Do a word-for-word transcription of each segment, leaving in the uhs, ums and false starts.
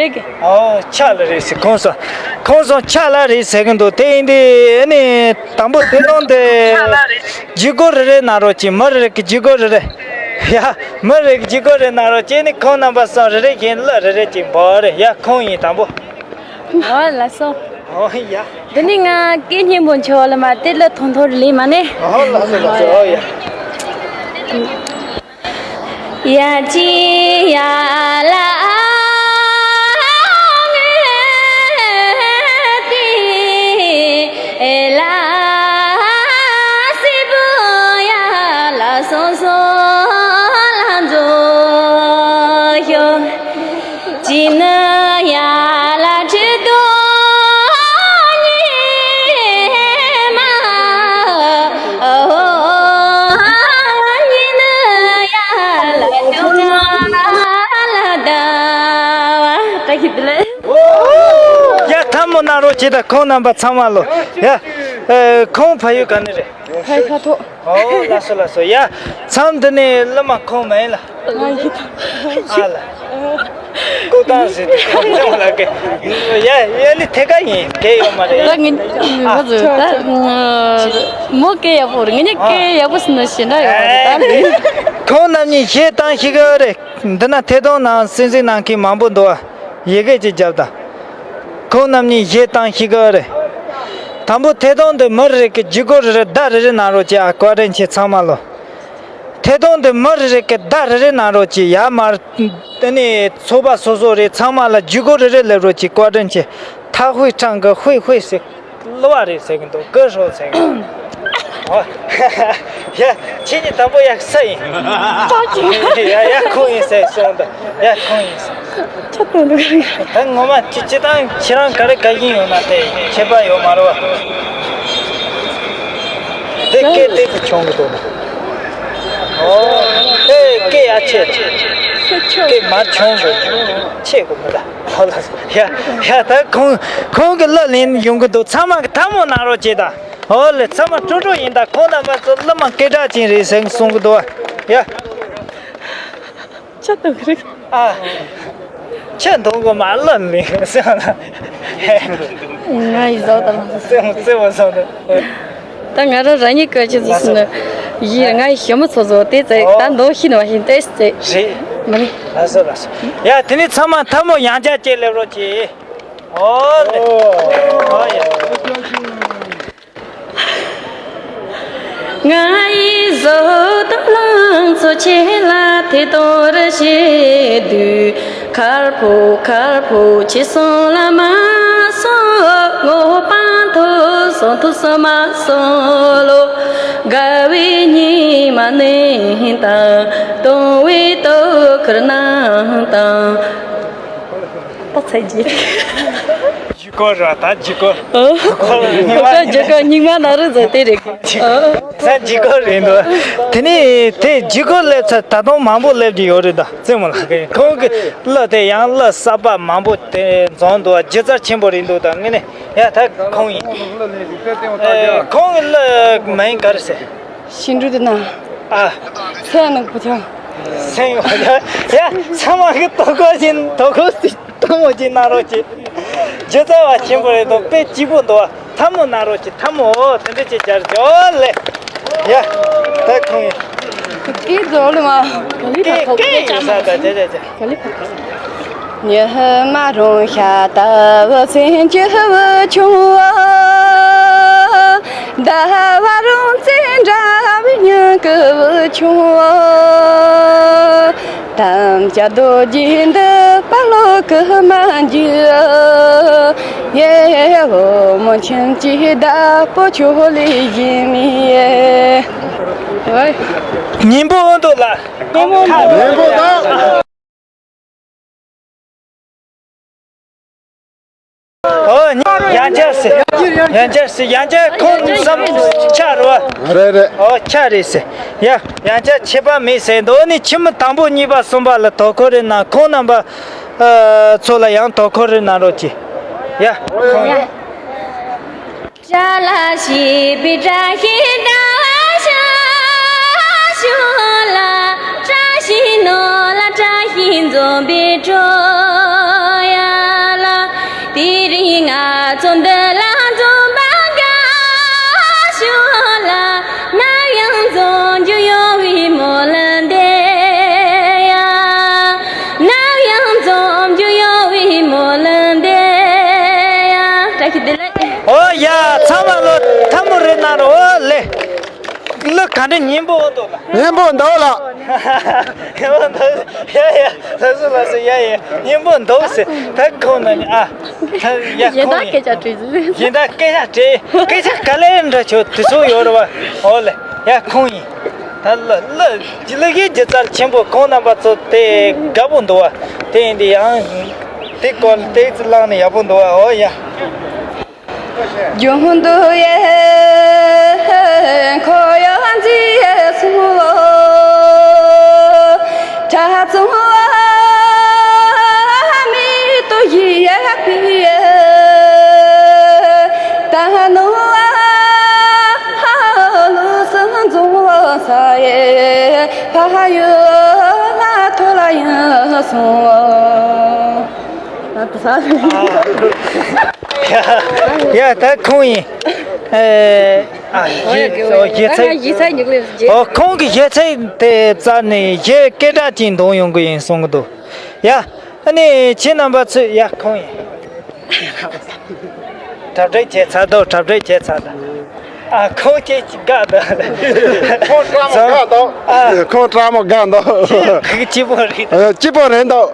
རེད། ཨོ་ཆ་ལ་རེད་ཟེར། ཁོང་སོང་། ཁོང་སོང་ཆ་ལ་རེད་ཟེར་གི་འདུག་དེ་ཡིན་དུས་ཨ་ནི་དང་པོ་དེ་དང་དེ་ཇུས་འགོད་རེ་རེ་གནང་རོགས་གྱིས། མི་རེ་རེ་གི་ཇུས་འགོད་རེ་རེ། ཡ། མི་རེ་གི་ཇུས་འགོད་རེ་གནང་རོགས་གྱིས། ཨ་ནི་ཁོང་རྣམ་པ་སོང་རེ་རེ་བཞིན་གླུ་རེ་རེ་གཅིག་འབོད་རེ། ཡ། ཁོང་ཡིན་དང་པོ། ཨོ་ལགས་སོ། ཨོ་ཡ། འདི་ནི་ང་སྐད་སྙན་པོ་མཆོག་ལ་མ་དེ་གླུ་ཐུང་ཐུང་རེ་ལེན་མ་ནི། ཨོ་ལགས་སོ་ལགས་སོ། ཨོ་ཡ། ཡ་ཅི་ཡ་ལ་ངེ་ཏི་ལ་སི་བུ་ཡ་ལ་སོང་སོང་ལ་འཛོ་ཤོ། ཅི་ནི་ཡ་ལ་ཁྲི་དོ་ཉི་མ། ཨོ་ཉི་ནི་ཡ་ལ་ཁྱོ་ང་ལ་ད་བ་ཏྲ་ཤི་དི་ལེ། ཡ་ཐལ་མོ་གནང་རོགས་གྱིས་ད་ཁོང་རྣམ་པ་ཚང་མ་ལོ། ཡ། ཨེ། ཁོང་ཕ་ཡུལ་ག་ནས་རེད། ཕ་ཡུལ་ཁ་ཐོག་ཨོ་ལགས་སོ་ལགས་སོ། ཡ། མཚམས་འདི་ནས་བླ་མ་ཁོང་མ་ཡིན་ལ། ང་ཡིན། ཨ་ལ། ཀོ་ཏང་ཟེར་དུས་ཁོང་ཚང་མ་ལ་ཀེ། ཡ་ཡ་ནི་དེ་ག་ཡིན་གེ་ཡོད་མ་རེད། ད་ངས་ཨ། ང་ཚོ་ད་མོ་སྐད་ཡག་པོ་རེད། ངས་ནི་སྐད་ཡག་པོ་ཟེར་ན་ཞེ་འདྲ་ཡོད་མ་རེད་ད། ཁོང་རྣམ་གཉིས་གཞས་བཏང་ཤེས་གི་རེད། འདི་ན་ཐད་གཏོང་ནང་གསན་གཟིགས་གནང་མཁན་མང་པོ་འདུག་ཨ། ཡི་གེ་ཅིག་རྒྱབ་དང་། ཁོང་རྣམ་གཉིས་གཞས་བཏང་ཤེས་གི་རེད། དང་པོ་ཐད་གཏོང་འདི་མི་རེ་གི་ཇུས་འགོད་རེ་རེ་བརྡ་རེ་རེ་གནང་རོགས་གྱིས་ཨ། བཀའ་དྲིན་ཆེ་ཚང་མ་ལོ། ཐད་གཏོང་འདི་མི་རེ་རེ་གི་བརྡ་རེ་རེ་གནང་རོགས་གྱིས་ཡ། མར་དེ་ནས་ཚོགས་པ་སོ་སོ་རེ་ཚང་མ་ལ་ཇུས་འགོད་རེ་རེ་སླེབས་རོགས་གྱིས། བཀའ་དྲིན་ཆེ། ཐ་ཧུའི་ཁྲང་གི་ཧུའི་ཧུའི་ཟེར། གླུ་བ་རེད་ཟེར་གི་འདུག་ཀི་ཧྲོ་ཟེར་གི་འདུག་ཨོ། ཡ། ཁྱེད་གཉིས་དང་པོ་ཡ་ས་ཡིན། ཡ་ཡ་ཁོང་ཡིན་ཟེར་སོང་ད། ཡ་ཁོང་ཡིན་ཟེར། ཆ་ཏོ་འདུག་ད་ངོ་མ་ཅི་ཅི་དང་ཁྱེད་རང་ག་རེ་ག་ཡིན་ཡོད་ན་དེ་ཁྱད་པར་ཡོད་མ་རེད་བ། དེ་སྐད་དེ་ཚོ་ཆུང་གི་འདུག་ན། ཨོ། དེ་སྐད་ཡ་ཆེ། སྐད་མ་ཆུང་གི་ཆེ་གི་མི་ད། ཧོ་ལ། ཡ་ཡ་ད་ཁོང་ཁོང་གི་གླུ་ལེན་ཡོང་གི་འདུག་ཚང་མ་གི་ཐལ་མོ་གནང་རོགས་གྱིས་ད། ཨོ་ལེ། ཚང་མ་སྤྲོ་སྤྲོ་ཡིན་ད། ཁོང་རྣམ་པ་ཚོ་གླུ་མ་སྐད་གྲགས་ཅན་རེད་ཟེར་གསུང་གི་འདུག་ཨ། ཡ། ཆ་ཏོ་གི་རེད། ཨ། ཆ་འདོང་གི་མ་གླུ་ལེན་ཟེར་ལ། ང་ཡི་བཟོ་དང་། རྩེ་མོ་རྩེ་མོ་བཟོ་དང་། ད་ང་རང་རང་ཉིད་སྐད་ཆ་ཟེར་ཟིན་ན། ཡིན་ང་ཡི་ཞྭ་མོ་ཚོ་ཚོ་དེ་ཚེ་ད་འདོགས་ཤི་ནི་བ་ཤིན་ཏེ་ཚེ། རེད། མ་ནི། ལགས་སོ་ལགས་སོ། ཡ་དེ་ནི་ཚང་མ་ཐལ་མོ་ཡང་བསྐྱར་བཅས་སླེབས་རོགས་གྱིས། ཨོ་ལེ། ཨོ་ཡ། ང་ཡི་བཟོ་དང་ལང་ཚོ་ཆེ་ལ་དེ་དོ་ར་ཞེ་དུས། མཁར་ཕོ་མཁར་ཕོ་ཆེ་སོང་ལ་མ་སོང་། ངོ་སྤང་ཐོ་སོང་ཐོ་སོ་མ་སོང་ལོ། དགའ་བའི་ཉི་མ་ནས་དང་། སྟོང་བའི་དོ་ཁུར་ནང་དང་། ད་ཚེ་རྗེས། ཇུས་འགོད་ར་ད་ཇུས་འགོད། ཨོ། ཁོ་ཁོ་ཇུས་འགོད་སྙིང་མ་ན་རུ་ཟེར་དེ་རེད། ཨོ། ས་ཇུས་འགོད་རེད་འདུག་དེ་ནས་དེ་ཇུས་འགོད་སླེབས་ཚར་ད་དུང་མང་པོ་སླེབས་ཀྱི་ཡོད་རེད་ད། རྩེ་མོ་ལགས་ཀྱིས་ཁོང་གི་གླུ་དེ་ཡང་གླུ་གསར་པ་མང་པོ་དེ་འཛོམས་འདུག་སྒྱུ་རྩལ་ཆེན་པོ་རེད་འདུག་ད་ངས་ནས་ཡ་ད་ཁོང་ཡིན། ཨེ་ཁོང་གི་གླུ་མིང་ག་རེ་ཟེར། ཤིན་ཀྲུ་དེ་ན། ཨ། སེམས་ནང་བུ་ཆུང་། སེམས་ཡོད་ཡ། ཡ། ཚང་མ་གི་དོ་ཁུར་བཞིན་དོ་ཁུར་སི་དོ་མོ་བཞིན་གནང་རོགས་གྱིས། སྒྱུ་རྩལ་བ་ཆེན་པོ་རེད་དོ། དཔེ་སྐྱིད་པོ་འདུག་བ། ཐལ་མོ་གནང་རོགས་གྱིས། ཐལ་མོ་དེ་འདྲ་ཅིག་སྦྱར་ཇོ་ལེ། ཡ། ད་ཁོང་ཡིན། ཨི་ཛོ་ལེ་མ། ཀེ་ཀེ་ཡིན་ས་ད་ཇ་ཇ་ཇ། ཉི་མ་རུང་ཤ་ལྟ་བུ་སེམས་ཀྱི་བུ་ཆུང་བ། ཟླ་བ་རུང་བཙན་འདྲ་བའི་སྙིང་གི་བུ་ཆུང་བ། དམ་བཅའ་རྡོ་རྗེ་འདི་པ་ལོ་ཀུ་མ་འཇུ། ཡེ་བུ་མོ་ཁྱིམ་གྱི་བདག་པོ་ཁྱོད་ལས་གཞན་མེད། སྙིང་པོ་འདུག་ལ། སྙིང་པོ་འདུག་ཨོ། ཡང་བསྐྱར་ཟེར། ཡང་བསྐྱར་ཟེར། ཡང་བསྐྱར་ཁོང་བསམ་ཆ་རུ་བ། རེད་རེད། ཨོ་ཆ་རེད་ཟེར། ཡ། ཡང་བསྐྱར་ཁྱད་པར་མེད་ཟེར་འདུག་ནི་ཁྱིམ་མི་དང་པོ་གཉིས་པ་གསུམ་པ་ལ་དོ་ཁུར་རེ་གནང་། ཁོང་རྣམ་པ་ཨ་ཚོ་ལ་ཡང་དོ་ཁུར་རེ་གནང་རོགས་གྱིས། ཡ། ཁོང་ཡ། ང་ཚོ་འདི་ལ་འཛོམས་པ་དགའ་ཞིང་ལ། ནམ་ཡང་འཛོམས་རྒྱུ་ཡོང་བའི་སྨོན་ལམ་འདེབས་ཡ། ནམ་ཡང་འཛོམས་རྒྱུ་ཡོང་བའི་སྨོན་ལམ་འདེབས་ཡ། བཀྲ་ཤིས་བདེ་ལེགས། ཨོ་ཡ། ཚང་མ་ལོ་ཐལ་མོ་རེ་གནང་རོགས། ཨོ་ལེ། གླུ་ག་འདྲ་སྙན་པོ་འདུག་ལ། སྙན་པོ་འདུག་ལ། སྙན་པོ་འདུག་ཡ་ཡ། ལགས་སོ་ལགས་སོ། ཡ་ཡ། སྙན་པོ་འདུག་ཟེར། ད་ཁོང་ན་ནི་ཨ། ད་ཡ། གཞན་དག་ཁོང་ཡིན། སྐད་ཆ་དྲིས་ཟིན། གཞན་དག་སྐད་ཆ་དྲིས། སྐད་ཆ་ག་ལེར་འདྲ་ཆོག་དུས་ཚོད་ཡོད་རེད་བ། ཨོ་ལེ། ཡ་ཁོང་ཡིན། ད་ལ་ལ་ལ་གི་རྒྱུ་རྩལ་ཆེན་པོ། ཁོང་རྣམ་པ་ཚོ་དེ་དགའ་པོ་འདུག་བ། དེ་ཡིན་དུས་ཡང་དེ་སྐོར་ཏོག་ཙམ་བླངས་ནས་ཡག་པོ་འདུག་བ། ཨོ་ཡ། ཡ། ད་ཁོང་ཡིན། ཨེ། ཨ། ཡེ། ཨོ། ཡེ་ཚད། ཨོ། ཁོང་གི་ཡེ་ཚད་དེ་བཙལ་ནས་ཡེ་སྐད་གྲགས་ཅན་འདོན་ཡོང་གི་ཡིན་གསུང་གི་འདུག་ཡ། ཨ་ནི་ཁྱེད་རྣམ་པ་ཚོས། ཡ། ཁོང་ཡིན། གྲ་སྒྲིག་བྱས་ཚར་འདུག་གྲ་སྒྲིག་བྱས་ཚར་འདུག་ཨ། ཁོང་ཁྱེད་ཀྱིས་དགའ་འདུག་ཁོང་སྤྲང་མོ་དགའ་འདུག་ཨ། ཁོང་སྤྲང་མོ་དགའ་འདུག་ཁོང་སྐྱིད་པོ་རེད། ཨ། སྐྱིད་པོ་རེད་འདུག་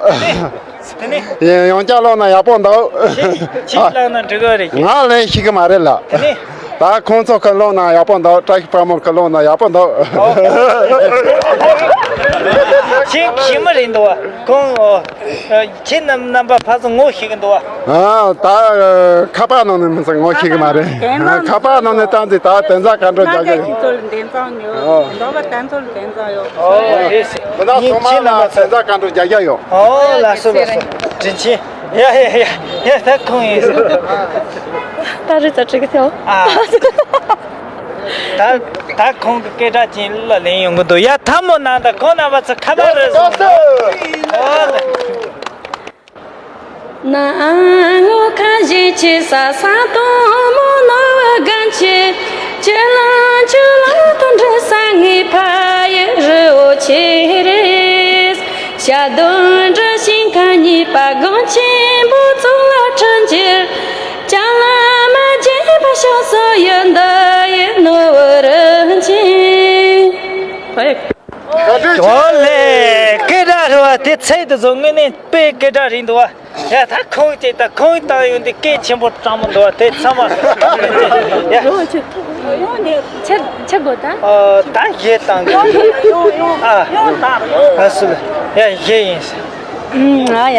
དེ་ནས། ཡང་བསྐྱར་ཀློག་ན་ཡག་པོ་འདུག་ཁྱེད་ཀྱིས་བཀླགས་ན་འགྲིག་གི་རེད། ང་ལན་ཞིག་གི་མ་རེད་ལ། དེ་ནས། ད་ཁོང་ཚོ་གིས་ཀློག་ན་ཡག་པོ་འདུག་བཀྲ་ཤིས་དཔལ་མོ་གིས་ཀློག་ན་ཡག་པོ་འདུག་ཁྱེད་ཞི་མི་རེད་འདུག་བ། ཁོང་། ཨ། ཁྱེད་རྣམ་རྣམ་པ་ཕར་ཚུར་ངོ་ཤེས་ཀྱི་འདུག་བ། ཨ། ད་ཁ་པར་ནང་ནས་མི་ཚང་ངོ་ཤེས་ཀྱི་མ་རེད། ཁ་པར་ནང་ནས་བཏང་ཚེ་ད་དོན་རྩ་ག་འདྲ་རྒྱག་གི་ཡོད། ཨོ། རེད། ཁྱེད་རྣམ་པ་དོན་རྩ་ག་འདྲ་རྒྱག་གི་ཡོད། ཨོ། ལགས་སོ་ལགས་སོ། དྲིན་ཆེ། ཡ་ཡ་ཡ་ཡ། ད་ཁོང་ཡིན། ད་རེས་ད་ཁྲིད་ཀྱི་ཐལ། ཨ། ད་ད་ཁོང་གི་སྐད་གྲགས་ཅན་གླུ་ལེན་ཡོང་གི་འདུག་ཡ། ཐལ་མོ་གནང་དང་། ཁོང་རྣམ་པ་ཚོ་ཁ་པར་རེ་བཟུང་། ཨོ་ལེ། ཨོ་ལེ། སྐད་གྲགས་རེད་བ། དེ་ཚད་དུ་བཟོ། དངོས་གནས་དཔེ་སྐད་གྲགས་རེད་འདུག་བ། ཡ། ད་ཁོང་ཅིག་ད་ཁོང་བཏང་ཡོང་དུས་སྐད་ཆེན་པོ་སྤྲང་མོ་འདུག་བ། དེ་ཚང་མ། ཡ། ཆེ་ཆེ་དགོས་ད། ཨ། ད་གཞས་བཏང་གི། ཨ། ཨ་སུ་ལ། ཡ། གཞས་ཡིན། ཨ་ཡ།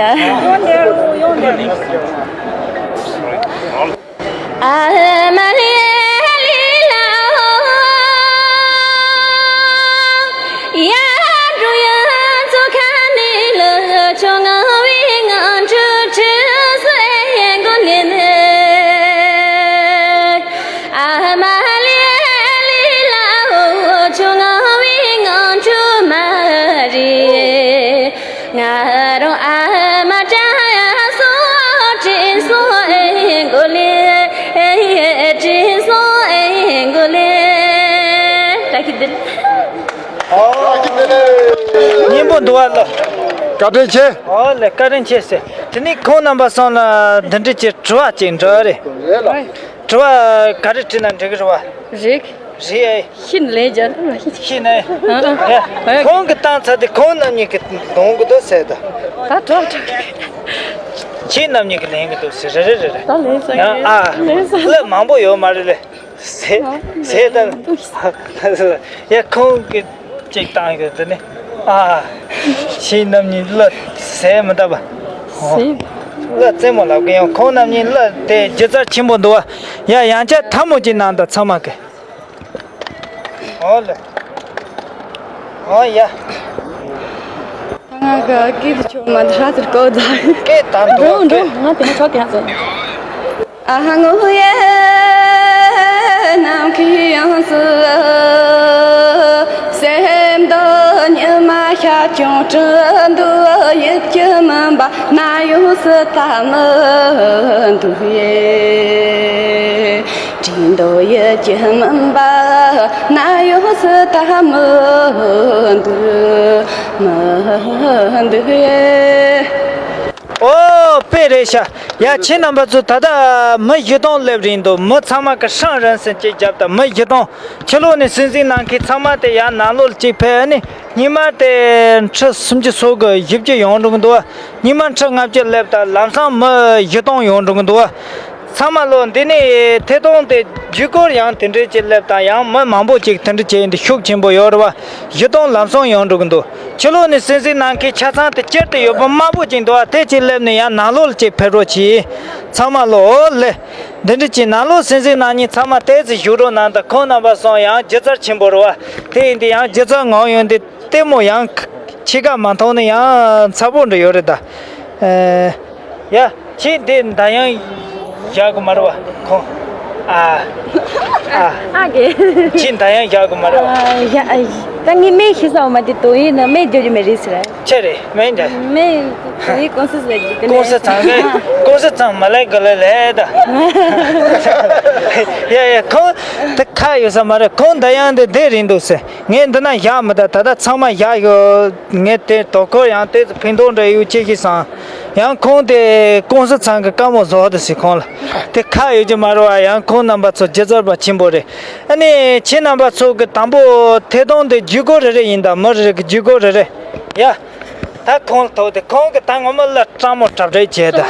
སྙན་པོ་འདུག་བ་ལགས། བཀའ་དྲིན་ཆེ། ཨོ་ལེ། བཀའ་དྲིན་ཆེ་ཟེར། དེ་ནས་ཁོང་རྣམ་པ་ཚོ་ལ་འདི་འདྲ་གི་དྲི་བ་ཅིག་འདྲི་བ་རེད། རེད་ལགས། དྲི་བ་ག་རེ་དྲིས་ན་འགྲིག་གི་རེད་བ། རེད། རེད་ཨེ། ཤི་ནས་ལན་རྒྱག་ཐུབ་ན་ཤི། ཤི་ནས། ཨ། ཁོང་གིས་བཏང་ཚར་དུས་ཁོང་རྣམ་གཉིས་ཀྱིས་འདོན་གྱི་འདུག་ཟེར་ད། ད་དྲག་དྲག་ཁྱེད་རྣམ་གཉིས་ཀྱིས་ལེན་གྱི་འདུག་ཟེར། རེད་རེད་རེད་རེད། ད་ལེན་ས། ཡང་ཨ། ལེན་ས། གླུ་མང་པོ་ཡོད་མ་རེད་ལེ། ཟེར་ཟེར་ད། ཡ། ཁོང་གིས་ཅིག་བཏང་ཡོད་དེ་ནི། ཨ། ཁྱེད་རྣམ་གཉིས་གླུ་ཟེར་མི་འདྲ་བ། ཟེར། གླུ་རྩེད་མོ་ལབ་གི་ཡང་ཁོང་རྣམ་གཉིས་གླུ་དེ་སྒྱུ་རྩལ་ཆེན་པོ་འདུག་བ། ཡ། ཡང་བསྐྱར་ཐལ་མོ་ཅིག་གནང་དང་ཚང་མ་གི། ཨོ་ལེ། ཨོ་ཡ། ང་གི་སྐད་དུ་ཆུང་མ་འདི་ཧ་ཟེར་གོ་ད། སྐད་དང་འགྲོ་འགྲོ། ང་དེ་ཧ་ཆོག་གི་ཧ་ཟེར། ཀྱང་དྲི་འདུག་ཡིད་ཀྱི་མུན་པ་ན་ཡོངས་སུ་དག་མི་འདུག་ཡེ། དྲི་འདུག་ཡིད་ཀྱི་མུན་པ་ན་ཡོངས་སུ་དག་མི་འདུག་མི་འདུག་ཡེ། ཨོ་དཔེ་རེད་ཤག་ཡ། ཁྱེད་རྣམ་པ་ཚོ་ད་ལྟ་མི་བཞི་སྟོང་སླེབས་རན་འདུག་མི་ཚང་མ་གི་ཧྲང་རན་སེ་ཅིག་བརྒྱབ་དང་མི་བཞི་སྟོང་། ཕྱི་ལོགས་ནས་གསན་གཟིགས་གནང་མཁན་ཚང་མ་དེ་ཡར་ནང་ལོགས་ལ་ཅིག་ཕེབས་ཨ་ནི། སྔོན་མ་དེ་ཁྲི་སུམ་ཅུ་སོ་དགུ་བཞི་བཅུ་ཡོང་འགྲོ་གི་འདུག་སྔོན་མ་ཁྲི་ལྔ་བཅུ་སླེབས་དང་ལམ་སང་མི་བཞི་སྟོང་ཡོང་འགྲོ་གི་འདུག་ཚང་མ་ལོ་འདི་ནས་ཐད་གཏོང་དེ་བརྒྱུད་སྐུར་ཡང་དེ་འདྲས་ཅིག་སླེབས་དང་ཡང་མི་མང་པོ་ཅིག་དེ་འདྲས་བྱས་འདི་ཤུགས་ཆེན་པོ་ཡོད་རེད་བ། བཞི་སྟོང་ལམ་སང་ཡོང་འགྲོ་གི་འདུག་ཕྱི་ལོགས་ནས་གསན་གཟིགས་གནང་མཁན་ཆ་ཚང་དེ་སྤྱིར་དུ་ཡོད་པ་དམར་པོ་ཅིག་འདུག་བ། དེ་ཅིག་སླེབས་ནས་ཡང་ནང་ལོགས་ལ་ཅིག་ཕེབས་རོགས་གྱིས། ཚང་མ་ལོ་ཨོ་ལེ། འདི་འདྲ་ཅིག་ནང་ལོགས་གསན་གཟིགས་གནང་མཁན་ཚང་མ་ཏོག་ཙམ་བཞུགས་རོགས་གནང་དང་། ཁོང་རྣམ་པ་ཚོ་ཡང་སྒྱུ་རྩལ་ཆེན་པོ་རེད་བ། དེ་ཡིན་དུས་ཡང་སྒྱུ་རྩལ་ངོམ་ཡོང་དུས་ལྟད་མོ་ཡང་ཕྱེད་ཀ་མ་མཐོང་ན་ཡང་ཚ་པོ་འདྲ་ཡོད་རེད་ད། ཨེ། ཡ། ཁྱེད་འདི་མདའ་ཡང་བཞག་གི་མ་རེད་བ། ཁོང་། ཨ། ཨ། ཨ་གེ་ཁྱེད་མདའ་ཡང་བཞག་གི་མ་རེད་བ། ཨ། ཡ། ཨ། ད་ངས་མེ་ཤི་ས་འོ་མ་དེ་དོ་ཡིན་ན་མེ་རྒྱོ་རྒྱུ་མེད་རེད་ཟེར། ཆེ་རེད་མེ་འདྲ། མེ་དོ་ཡིན་ཀུང་སི་ཟེར་གྱི་དེ་ཀུང་སི་ཚང་གི་ཀུང་སི་ཚང་མ་ལས་ག་ལས་ལས་ད། ཡ་ཡ་ཁོང་དེ་ཁ་ཡོད་ས་མ་རེད། ཁོང་མདའ་ཡང་དེ་དེ་རིང་འདུག་ཟེར། ངས་འདི་ན་བཞག་མི་ད། ད་ལྟ་ཚང་མ་བཞག་ཡོད། ངས་དེ་དོ་ཁོར་ཡང་དེ་ཕན་ཐོགས་འདྲ་ཡོད་ཅེས་ཤིག་བསམ། ཡང་ཁོང་དེ་ཀུང་སི་ཚང་གི་བཀའ་མོལ་བཟོ་དུ་སི་ཁོང་ལ་དེ་ཁ་ཡོད་ཀྱི་མ་རེད་བ། ཡང་ཁོང་རྣམ་པ་ཚོ་སྒྱུ་རྩལ་པ་ཆེན་པོ་རེད། ཨ་ནི་ཁྱེད་རྣམ་པ་ཚོ་གི་དང་པོ་ཐད་གཏོང་དེ་བརྒྱུད་སྐུར་རེ་རེ་ཡིན་ད། མི་རེ་རེ་གི་བརྒྱུད་སྐུར་རེ་རེ། ཡ། ད་ཁོང་ལ་ཐོག་དེ་ཁོང་གི་ད་ངོ་མ་ལ་སྤྲང་མོ་གྲབས་རེད་བྱས་ད།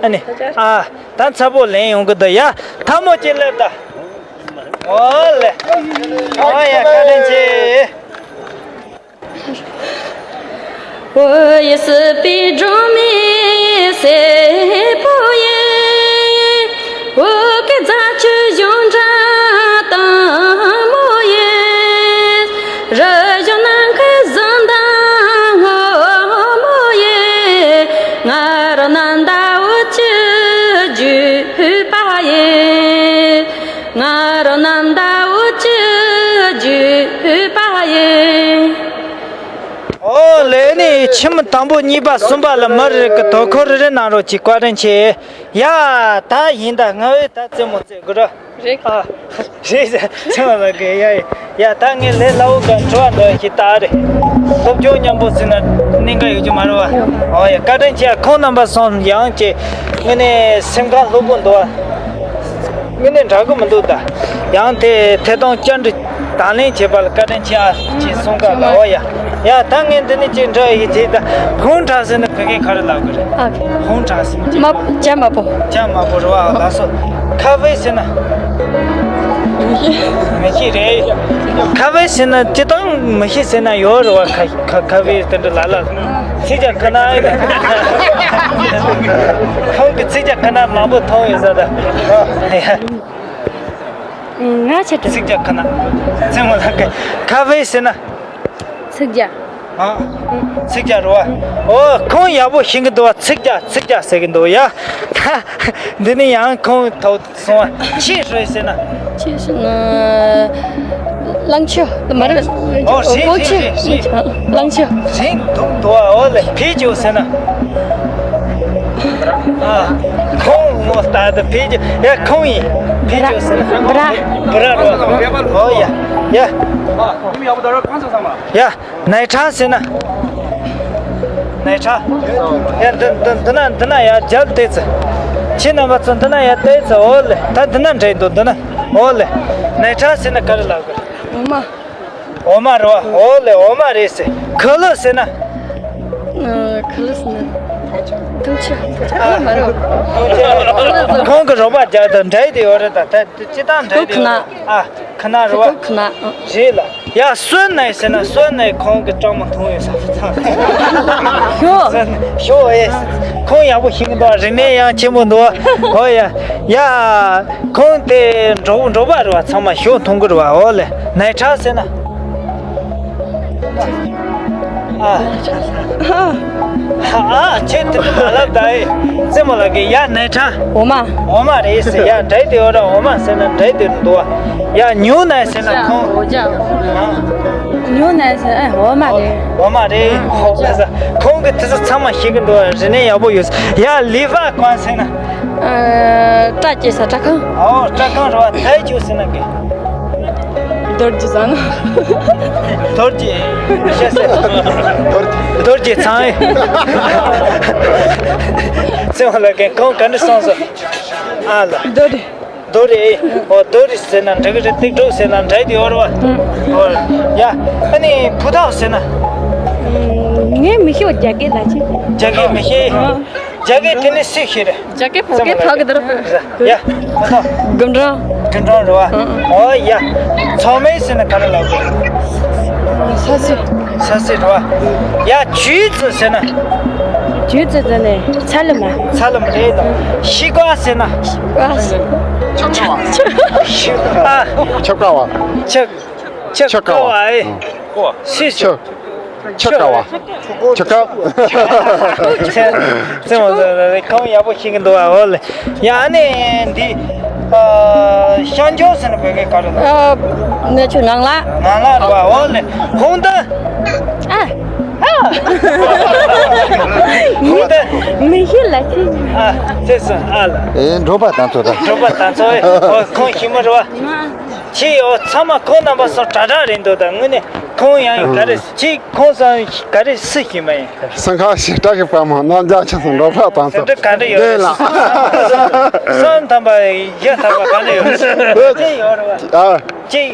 ཨ་ནི། ཨ། ད་ཚ་པོ་ལེན་ཡོང་གི་ད། ཡ། ཐལ་མོ་ཅིག་སླེབས་ད། ཨོ་ལེ། ཨོ་ཡ་བཀའ་དྲིན་ཆེ། བོད་ཡུལ་སྲིད་པའི་སྒྲོན་མེ་སེར་པོ་ཡིན། བོད་ཀྱི་རྫ་ཆུ་གཞུང་འབྲེལ་དང་མོ་ཡིན། རི་གཞུང་ནམ་མཁའི་གཟི་མདངས་སྔོན་མོ་ཡིན། ང་རང་ནི་ཟླ་འོད་ཀྱི་བརྒྱུད་པ་ཡིན། ང་རང་ནི་ཟླ་འོད་ཀྱི་བརྒྱུད་པ་ཡིན། ཨོ་ལེ་ནི་ཁྱིམ་དང་པོ་གཉིས་པ་གསུམ་པ་ལ་མི་རེ་གི་དོ་ཁུར་རེ་གནང་རོགས་གྱིས། བཀའ་དྲིན་ཆེ། ཡ་ད་ཡིན་ད། ང་བས་ད་རྩེད་མོ་རྩེ་དགོས་ར། རེད། ཨ། རེད་ཟེར་ཚེ་མ་ལ་གི་ཡ་ཡ། ད་ངས་ལས་སླ་བོ་ག་འགྲོ་བ་འགྲོ་ཞིག་ལྟ་རེད། སློབ་སྦྱོང་མཉམ་པོ་ཟེར་ན་གནད་འགག་ཡོད་ཀྱི་མ་རེད་བ། ཨོ་ཡ་བཀའ་དྲིན་ཆེ། ཁོང་རྣམ་པ་སོང་ཡང་ཅེ་དངོས་གནས་སེམས་ཁམས་ལྷུག་པོ་འདུག་བ། དངོས་གནས་འདྲ་གི་མི་འདུག་ད། ཡང་དེ་ཐད་གཏོང་བཅར་འདྲི་དང་ལེན་བྱེད་པ་ལ་བཀའ་དྲིན་ཆེ་ཨ་ཅེས་གསུང་སྐབས་ལ། ཨོ་ཡ། ཡ་ད་ངས་འདི་ནས་ཅིག་འདྲ་ཡི་དེ་ད་ཧུང་ཁྲ་ཟེར་ན་བོད་སྐད་ག་རེ་ལབ་དགོས་རེད། ཨ། ཧུང་ཁྲ་ཟེར་ན་ཅི། མ་ཇ་མ་པོ། ཇ་མ་པོ་རེད་བ། ལགས་སོ། ཁ་ཝེ་ཟེར་ན། མི་ཤེས་རེད། ཁ་ཝེ་ཟེར་ན་སྤྱིར་བཏང་མི་ཤེས་ཟེར་ན་ཡོད་རེད་བ། ཁ་ཁ་ཁ་ཝེ་དེ་འདྲ་ལ་ལ། ཚིག་ཇ་ཁ་ན་ཨེ། ཁོང་གི་ཚིག་ཇ་ཁ་ན་མང་པོ་མཐོང་ཡོད་ས་ད། ང་ཆེ་དྲགས། ཚིག་ཇ་ཁ་ན། ཚེ་མོ་ལགས་ཀྱི་ཁ་ཝེ་ཟེར་ན། ཚིག་ཇ། ཨ། ཚིག་ཇ་རེད་བ། ཨོ་ཁོང་ཡག་པོ་ཤེས་ཀྱི་འདུག་བ། ཚིག་ཇ་ཚིག་ཇ་ཟེར་གྱི་འདུག་ཡ། འདི་ནི་ཡང་ཁོང་ཐོག་སོང་བ། ཆེ་ཧྲོས་ཟེར་ན། ཆེ་ཧྲོས་ན། གླང་ཆེན་མ་རེད། ཨོ་རེད་ཨོ་ཆེ། རེད་རེད་རེད། གླང་ཆེན། རིང་འདུག་འདུག་བ། ཨོ་ལེ་ཕེ་ཅོ་ཟེར་ན། ཨ། ཁོང་ངོ་ལྟ་དུ་ཕེ་ཅོ། ཡ་ཁོང་ཡིན། ཕེ་ཅོ་ཟེར་ན། བུ་ར། བུ་ར་རོ། ཨོ་ཡ། ཡ། ཡ། ནའི་ཁྲ་ཟེར་ན། ནའི་ཁྲ། ཡ་འདི་འདི་འདི་ན་འདི་ན་ཡ་རྒྱབ་བལྟས་ཚེ། ཁྱེད་རྣམ་པ་ཚོ་འདི་ན་ཡ་བལྟས་ཚེ། ཨོ་ལེ་ད་འདི་ན་འདྲེ་འདུག་འདི་ན། ཨོ་ལེ། ནའི་ཁྲ་ཟེར་ན་ག་རེ་ལབ་དགོས། འོ་མ། འོ་མ་རེད་བ། ཨོ་ལེ་འོ་མ་རེད་ཟེར། ཁུ་ལུ་ཟེར་ན། ཨ། ཁུ་ལུ་ཟེར་ན། ཐུང་ཆུ། ཨ། མ་རེད། ཁོང་གི་རོགས་པ་རྒྱག་དང་འདྲེ་དེ་ཡོད་རེད་ད། ད་སྤྱིར་བཏང་འདྲེ་དེ་ཡོད་རེད། ཨ། ཁུ་ནག་རེད་བ། ཁུ་ནག་རེད་ལ། ཡ་སོན་ནའི་ཟེར་ན་སོན་ནའི་ཁོང་གི་སྤྲང་མོ་མཐོང་ཡོད་ས་ཚང་། ཞོ། ཞོ་ཨེ། ཁོང་ཡག་པོ་ཤེས་ཀྱི་འདུག་རིག་གནས་ཡང་ཆེན་པོ་འདུག་ཧོ་ཡ། ཡ། ཁོང་དེ་འབྲོག་འབྲོག་པ་རེད་བ། ཚང་མ་ཞོ་འཐུང་གི་རེད་བ། ཨོ་ལེ་ནའི་ཁྲ་ཟེར་ན། ཨ། ཨ། ཁྱེད་དེ་མ་ལབ་ད་ཨེ། རྩེད་མོ་ལགས་ཀྱི་ཡ་ནའི་ཁྲ། འོ་མ། འོ་མ་རེད་ཟེར། ཡ་འདྲེ་དེ་ཡོད་ར། འོ་མ་ཟེར་ན་འདྲེ་དེ་འདུག་བ། ཡ། ཉུང་ན་ཟེར་ན་ཁོང་། ཉུང་ན་ཟེར་ཨ་འོ་མ་རེད། འོ་མ་རེད། ཁོང་གི་དེ་ཚོ་ཚང་མ་ཤེས་ཀྱི་འདུག་རིག་གནས་ཡག་པོ་ཡོད། ཡ། ལི་ཧྥ་ཀོན་ཟེར་ན། ཨ། སྐྲ་སྐྱེ་ས་སྐྲ་ཁང་། ཨོ། སྐྲ་ཁང་རེད་བ། ཐའི་ཆུ་ཟེར་ན་གི། རྡོ་རྗེ་ཟེར་ན། རྡོ་རྗེ། ཤེས་སེ། རྡོ་རྗེ་ཚང་། ཚེ་དབང་ལགས་ཀྱིས་ཁོང་ག་འདྲ་གསུངས་སོང་། ཨ་ལ། རྡོ་རྗེ། རྡོ་རེད། ཨོ། རྡོ་རེད་ཟེར་ན་འགྲིག་གི་རེད། ཏིག་ཏོག་ཟེར་ན་འགྲིག་གི་ཡོད་རེད་བ། ཨོ། ཡ། ཨ་ནི་ཕུ་ཐག་ཟེར་ན། ངས་མི་ཤེས། རྒྱ་སྐད་ལ་ཅི། རྒྱ་སྐད་མི་ཤེས། རྒྱ་སྐད་དེ་ནི་སུས་ཤེས་རེད། རྒྱ་སྐད་བོད་སྐད་ཕ་གི་དར། ཡ། ཕུ་ཐག། དགུན་གྲང་། དགུན་གྲང་རེད་བ། ཨོ་ཡ། མཚོ་སྨན་ཟེར་ན་ག་རེ་ལབ་དགོས། ས་སྲིད། ས་སྲིད་རེད་བ། ཡ། ཆུ་ཙི་ཟེར་ན། ཆུ་ཙི་ཟེར་ནས་ཚ་ལུ་མ། ཚ་ལུ་མ་རེད་དོ། ཤི་ཀ་ཟེར་ན། ཤི་ཀ་ཟེར། ཤི་ཨ། ཆབ་ཀ་བ། ཆབ། ཆབ་ཀ་བ་ཨེ། ཤི་ཆུ། ཆབ་ཀ་བ། ཆབ་ཀ། ཚེ་མོ་ཁོང་ཡག་པོ་ཤེས་ཀྱི་འདུག་ཨ། འོ་ལེ། ཡ། ཨ་ནི་འདི། ཨ། ཤང་ཇོ་ཟེར་ན་བོད་སྐད་ག་རེ་ལབ། ཨ། ནེ་ཆུ་ངང་ལ། ངང་ལ་རེད་བ། འོ་ལེ། ཧོང་ཏ། ཨ། ཧོང་ཏ། མི་ཤེས་ལ་ཅི། ཨ། ཚེ་སོང་ཨ་ལ། ཨེ། འགྲོ་པ་དང་ཚོ་དང་། འགྲོ་པ་དང་ཚོ་ཨེ། འོ། ཁོང་ཞི་མོ་རེད་བ། ཁྱེད་ཡོ་ཚང་མ་ཁོང་རྣམ་པ་སོང་དྲ་གྲགས་རེད་འདུག་ད་དངོས་གནས་ཁོང་ཡང་ག་རེ་ཁྱེད་ཁོང་སང་ག་རེ་སུ་ཞིག་མ་ཡིན། སེང་ཁ་ཞིག་བཀྲ་ཤིས་དཔལ་མོ་རྣམ་རྒྱལ་ཆེ་སོང་འགྲོ་ཕ་དང་ཚོ། སེང་ཁ་ག་འདྲ་ཡོད་རེད། སང་ཐམ་པ་ཡ་ཐམ་པ་ག་འདྲ་ཡོད་རེད། ཅི་ཡོད་རེད་བ། ཨ། ཅི།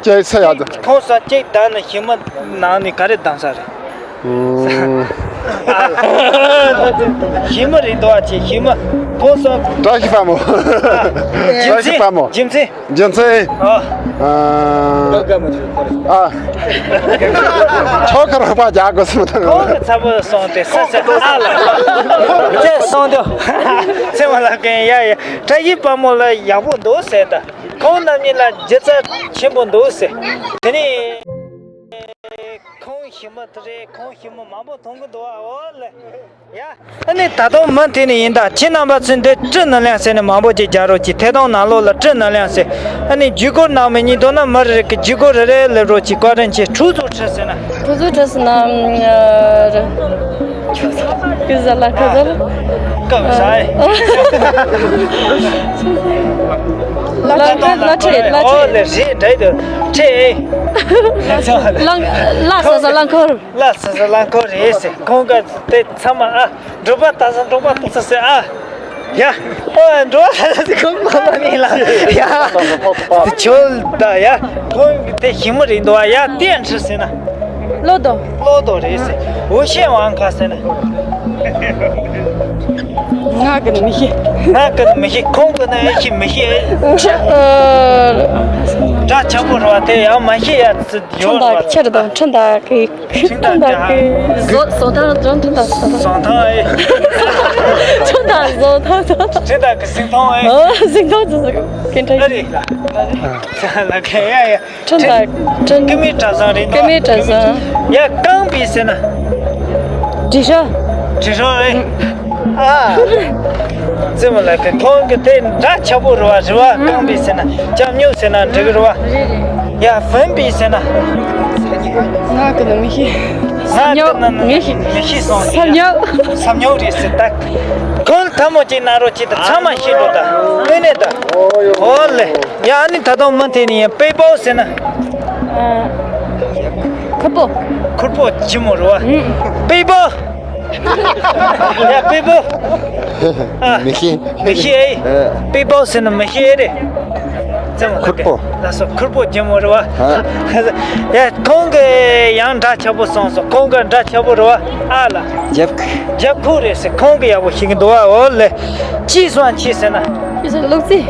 ཅི་ཚེ་ཡག་འདུག་ཁོང་སང་ཅི་བདམས་ནས་ཞི་མོ་ནང་ནས་ག་རེ་བདམས་ས་རེད། ཞི་མོ་རེད་འདུག་ཨ། ཅེ་ཞི་མོ། ཁོང་སོང་། བཀྲ་ཤིས་དཔལ་མོ། རྒྱུ་མཚན། བཀྲ་ཤིས་དཔལ་མོ། རྒྱུ་མཚན། རྒྱུ་མཚན། ཨ། ཨ། ཆོ་ག་རོགས་པ་རྒྱག་དགོས་སམ་དང་། ཁོང་གི་ཚ་པོ་སོང་སྟེ་ས་ས་ཨ་ལ། ཅེ་སོང་དུ། ཚེ་མ་ལ་ཀན་ཡ་ཡ། བཀྲ་ཤིས་དཔལ་མོ་ལ་ཡག་པོ་འདུག་ཟེར་ད། ཁོང་རྣམ་གཉིས་ལ་སྒྱུ་རྩལ་ཆེན་པོ་འདུག་ཟེར། དེ་ནས། ཁོང་ཞི་མོ་དེ་རེད། ཁོང་ཞི་མོ་མང་པོ་མཐོང་གི་འདུག་ཨ། འོ་ལེ། ཡ། ཨ་ནི་ད་དུང་མུ་མཐུད་ནས་ཡིན་ད། ཁྱེད་རྣམ་པ་ཚོས་འདི་ཀྲི་ནི་ལིང་ཟེར་ནས་མང་པོ་ཅིག་རྒྱག་རོགས་གྱིས། ཐད་གཏོང་ནང་ལོགས་ལ་ཀྲི་ནི་ལིང་ཟེར། ཨ་ནི་བརྒྱུད་སྐུར་གནང་མི་ཉིད་དོ་ན་མི་རེ་རེ་གི་བརྒྱུད་སྐུར་རེ་རེ་སླེབས་རོགས་གྱིས། བཀའ་དྲིན་ཆེ། ཁྲུ་ཚོ་ཁྲི་ཟེར་ན། ཁྲུ་ཚོ་ཁྲི་ཟེར་ན། ཨ། ཁྲུ་ཚོ་ཁྲི་ཟེར་ལ་ཁ་ཟེར། སྐབས་ཟ་ཨེ། ལ་ཁ་ལ་ཁྲི་ལ་ཁྲི། ཨོ་ལེ་རེད་འདྲ་དུ་ཁྲི། ལང་ལ་ཟ་ཟ་རླངས་འཁོར། ལ་ཟ་ཟ་རླངས་འཁོར་རེད་ཟེར། ཁོང་ག་དེ་ཚང་མ་ཨ། འབྲོག་པ་དག་ས་འབྲོག་པ་དག་ས་ཟེར་ཨ། ཡ། ཨོ་འབྲོག་པ་དག་ས་ཟེར་ཁོང་མ་མ་ནི་ལ། ཡ། ཆོལ་ད་ཡ། ཁོང་གི་དེ་ཞི་མོ་རེད་འདུག་ཨ། ཡ། དེ་ཡང་ཁྲི་ཟེར་ན། ལོ་དོ། ལོ་དོ་རེད་ཟེར། འོ་ཤེས་དབང་ཁ་ཟེར་ན། ང་གི་ནི་མི་ཤེས། ང་གི་ནི་མི་ཤེས། ཁོང་གི་ནི་ཨེ་ཤེས་མི་ཤེས། ཁྲི། ཨ། འདྲ་ཆགས་པོ་རེད་བ། དེ་ཡང་མ་ཤེས་ཡ་ཚི་ཡོད་རེད་བ། ཁྲི་དང་ཁྲི་དང་གི། ཁྲི་དང་གི། བཟོ་བཟོ་ཐང་ཁྲི་དང་བཟོ་ཐང་། བཟོ་ཐང་ཨེ། ཁྲི་དང་བཟོ་ཐང་། ཁྲི་དང་གི་གཟིགས་མཐོང་ཨེ། ཨ། གཟིགས་མཐོང་ཚོ་ཚོ་གི་འདྲ། ཨ་རེད། ལ་ཁ་ཡ་ཡ། ཁྲི་དང་ཁྲི། ཀི་མི་གྲྭ་ཚང་རེད་འདུག་ཀི་མི་གྲྭ་ཚང་། ཡ། རྐང་པའི་ཟེར་ན། དྲི་ཤོ། དྲི་ཤོ་ཨེ། ཨ། རྩེད་མོ་ལ་ཁ་ཁོང་གི་དེ་འདྲ་ཆགས་པོ་རེད་བ། རེད་བ། རྐང་པའི་ཟེར་ན་ལྕགས་སྨྱུག་ཟེར་ན་འགྲིག་རེད་བ། ཡ། བུམ་པའི་ཟེར་ན། ང་གི་ནི་མི་ཤེས། ང་གི་ནི་མི་ཤེས། མི་ཤེས་སོང་། ས་སྨྱུག་ས་སྨྱུག་རེད་ཟེར་ད། ཁོང་ཐལ་མོ་གཅིག་གནང་རོགས་གྱིས་ད། ཚང་མ་ཤེས་འགྲོ་ད། དངོས་གནས་ད། འོ་ལེ། ཡ། ཨ་ནི་ད་དུང་མུ་མཐུད་ནས་ཡང་པེ་པོ་ཟེར་ན། ཨ། ཁུར་པོ། ཁུར་པོ་ལྕི་མོ་རེད་བ། ཨུ། པེ་པོ། ཡ། པེ་པོ། ཨ། མི་ཤེས། མི་ཤེས་ཨེ། ཨ། པེ་པོ་ཟེར་ན་མི་ཤེས་ཨེ་རེད། ཙམ་ཁུར་པོ། ལགས་སོ། ཁུར་པོ་ལྕི་མོ་རེད་བ། ཨ། ཡ། ཁོང་གི་ཡང་འདྲ་ཆགས་པོ་སོང་སོང་། ཁོང་གི་འདྲ་ཆགས་པོ་རེད་བ། ཨ་ལ། རྒྱབ་ཁུག་རྒྱབ་ཁུག་རེད་ཟེར། ཁོང་གི་ཡག་པོ་ཤེས་ཀྱི་འདུག་བ། འོ་ལེ། ཅི་སོང་ཅི་ཟེར་ན། ཅི་ཟེར། གློག་རྫི།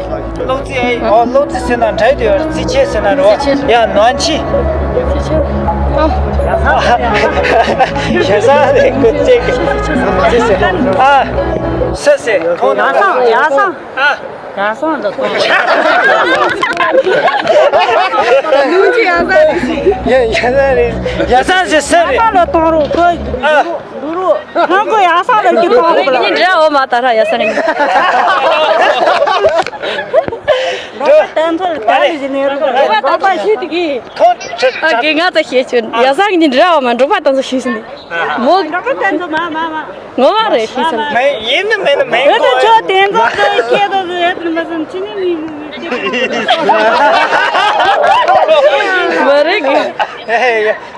གློག་རྫི་ཨེ། ཨོ། གློག་རྫི་ཟེར་ན་འདྲ་དེ་རྫི་ཆེ་ཟེར་ན་རོ། རྫི་ཆེ། ཡ། ནོན་ཆི། རྫི་ཆེ། ཨ། ཞེ་ས་རེ་ཀུ་ཅེ་གི་རྫི་ཟེར། ཨ། སི་ཟེར། ཁོང་ཡ་སང་ཡ་སང་། ཨ། ཡ་སང་འདྲ་གཏོང་། ཡ་ཡ་ས་རེ། ཡ་སང་ཟེར་སི་རེད། ཡ་སང་ལ་གཏོང་རོགས་ཁོ། ཨ། འདུག་རོགས། ཁོང་གི་ཡ་སང་ལ་གི་གཏོང་རོགས་ལ། འདྲ་འོ་མ་ད་ར་ཡ་སང་རེད། འགྲོ། ད་ཚོ་ད་རེ་ཟིན་ནས་རོགས་པ་ཞུས་ཏེ་གི། ཁོང་ཁྲི་ཨ་གི་ང་ད་ཤེས་ཆུ་ཡ་ས་གི་འདྲ་བ་མ་འགྲོ་པ་ད་ཚོ་ཞུས་ཟིན་ནས་མོ། འགྲོ་པ་ད་ཚོ་མ་མ་མ། ངོ་མ་རེད་ཤེས་ཟིན། མེད་ཡིན་ནི་མེད་ནི་མེད། ད་ཚོ་དེ་ཚོ་ཁྱེད་ཚོ་ཡོད་ནི་མ་ཟིན་ཅི་ནི་མི་མ་རེད་གི།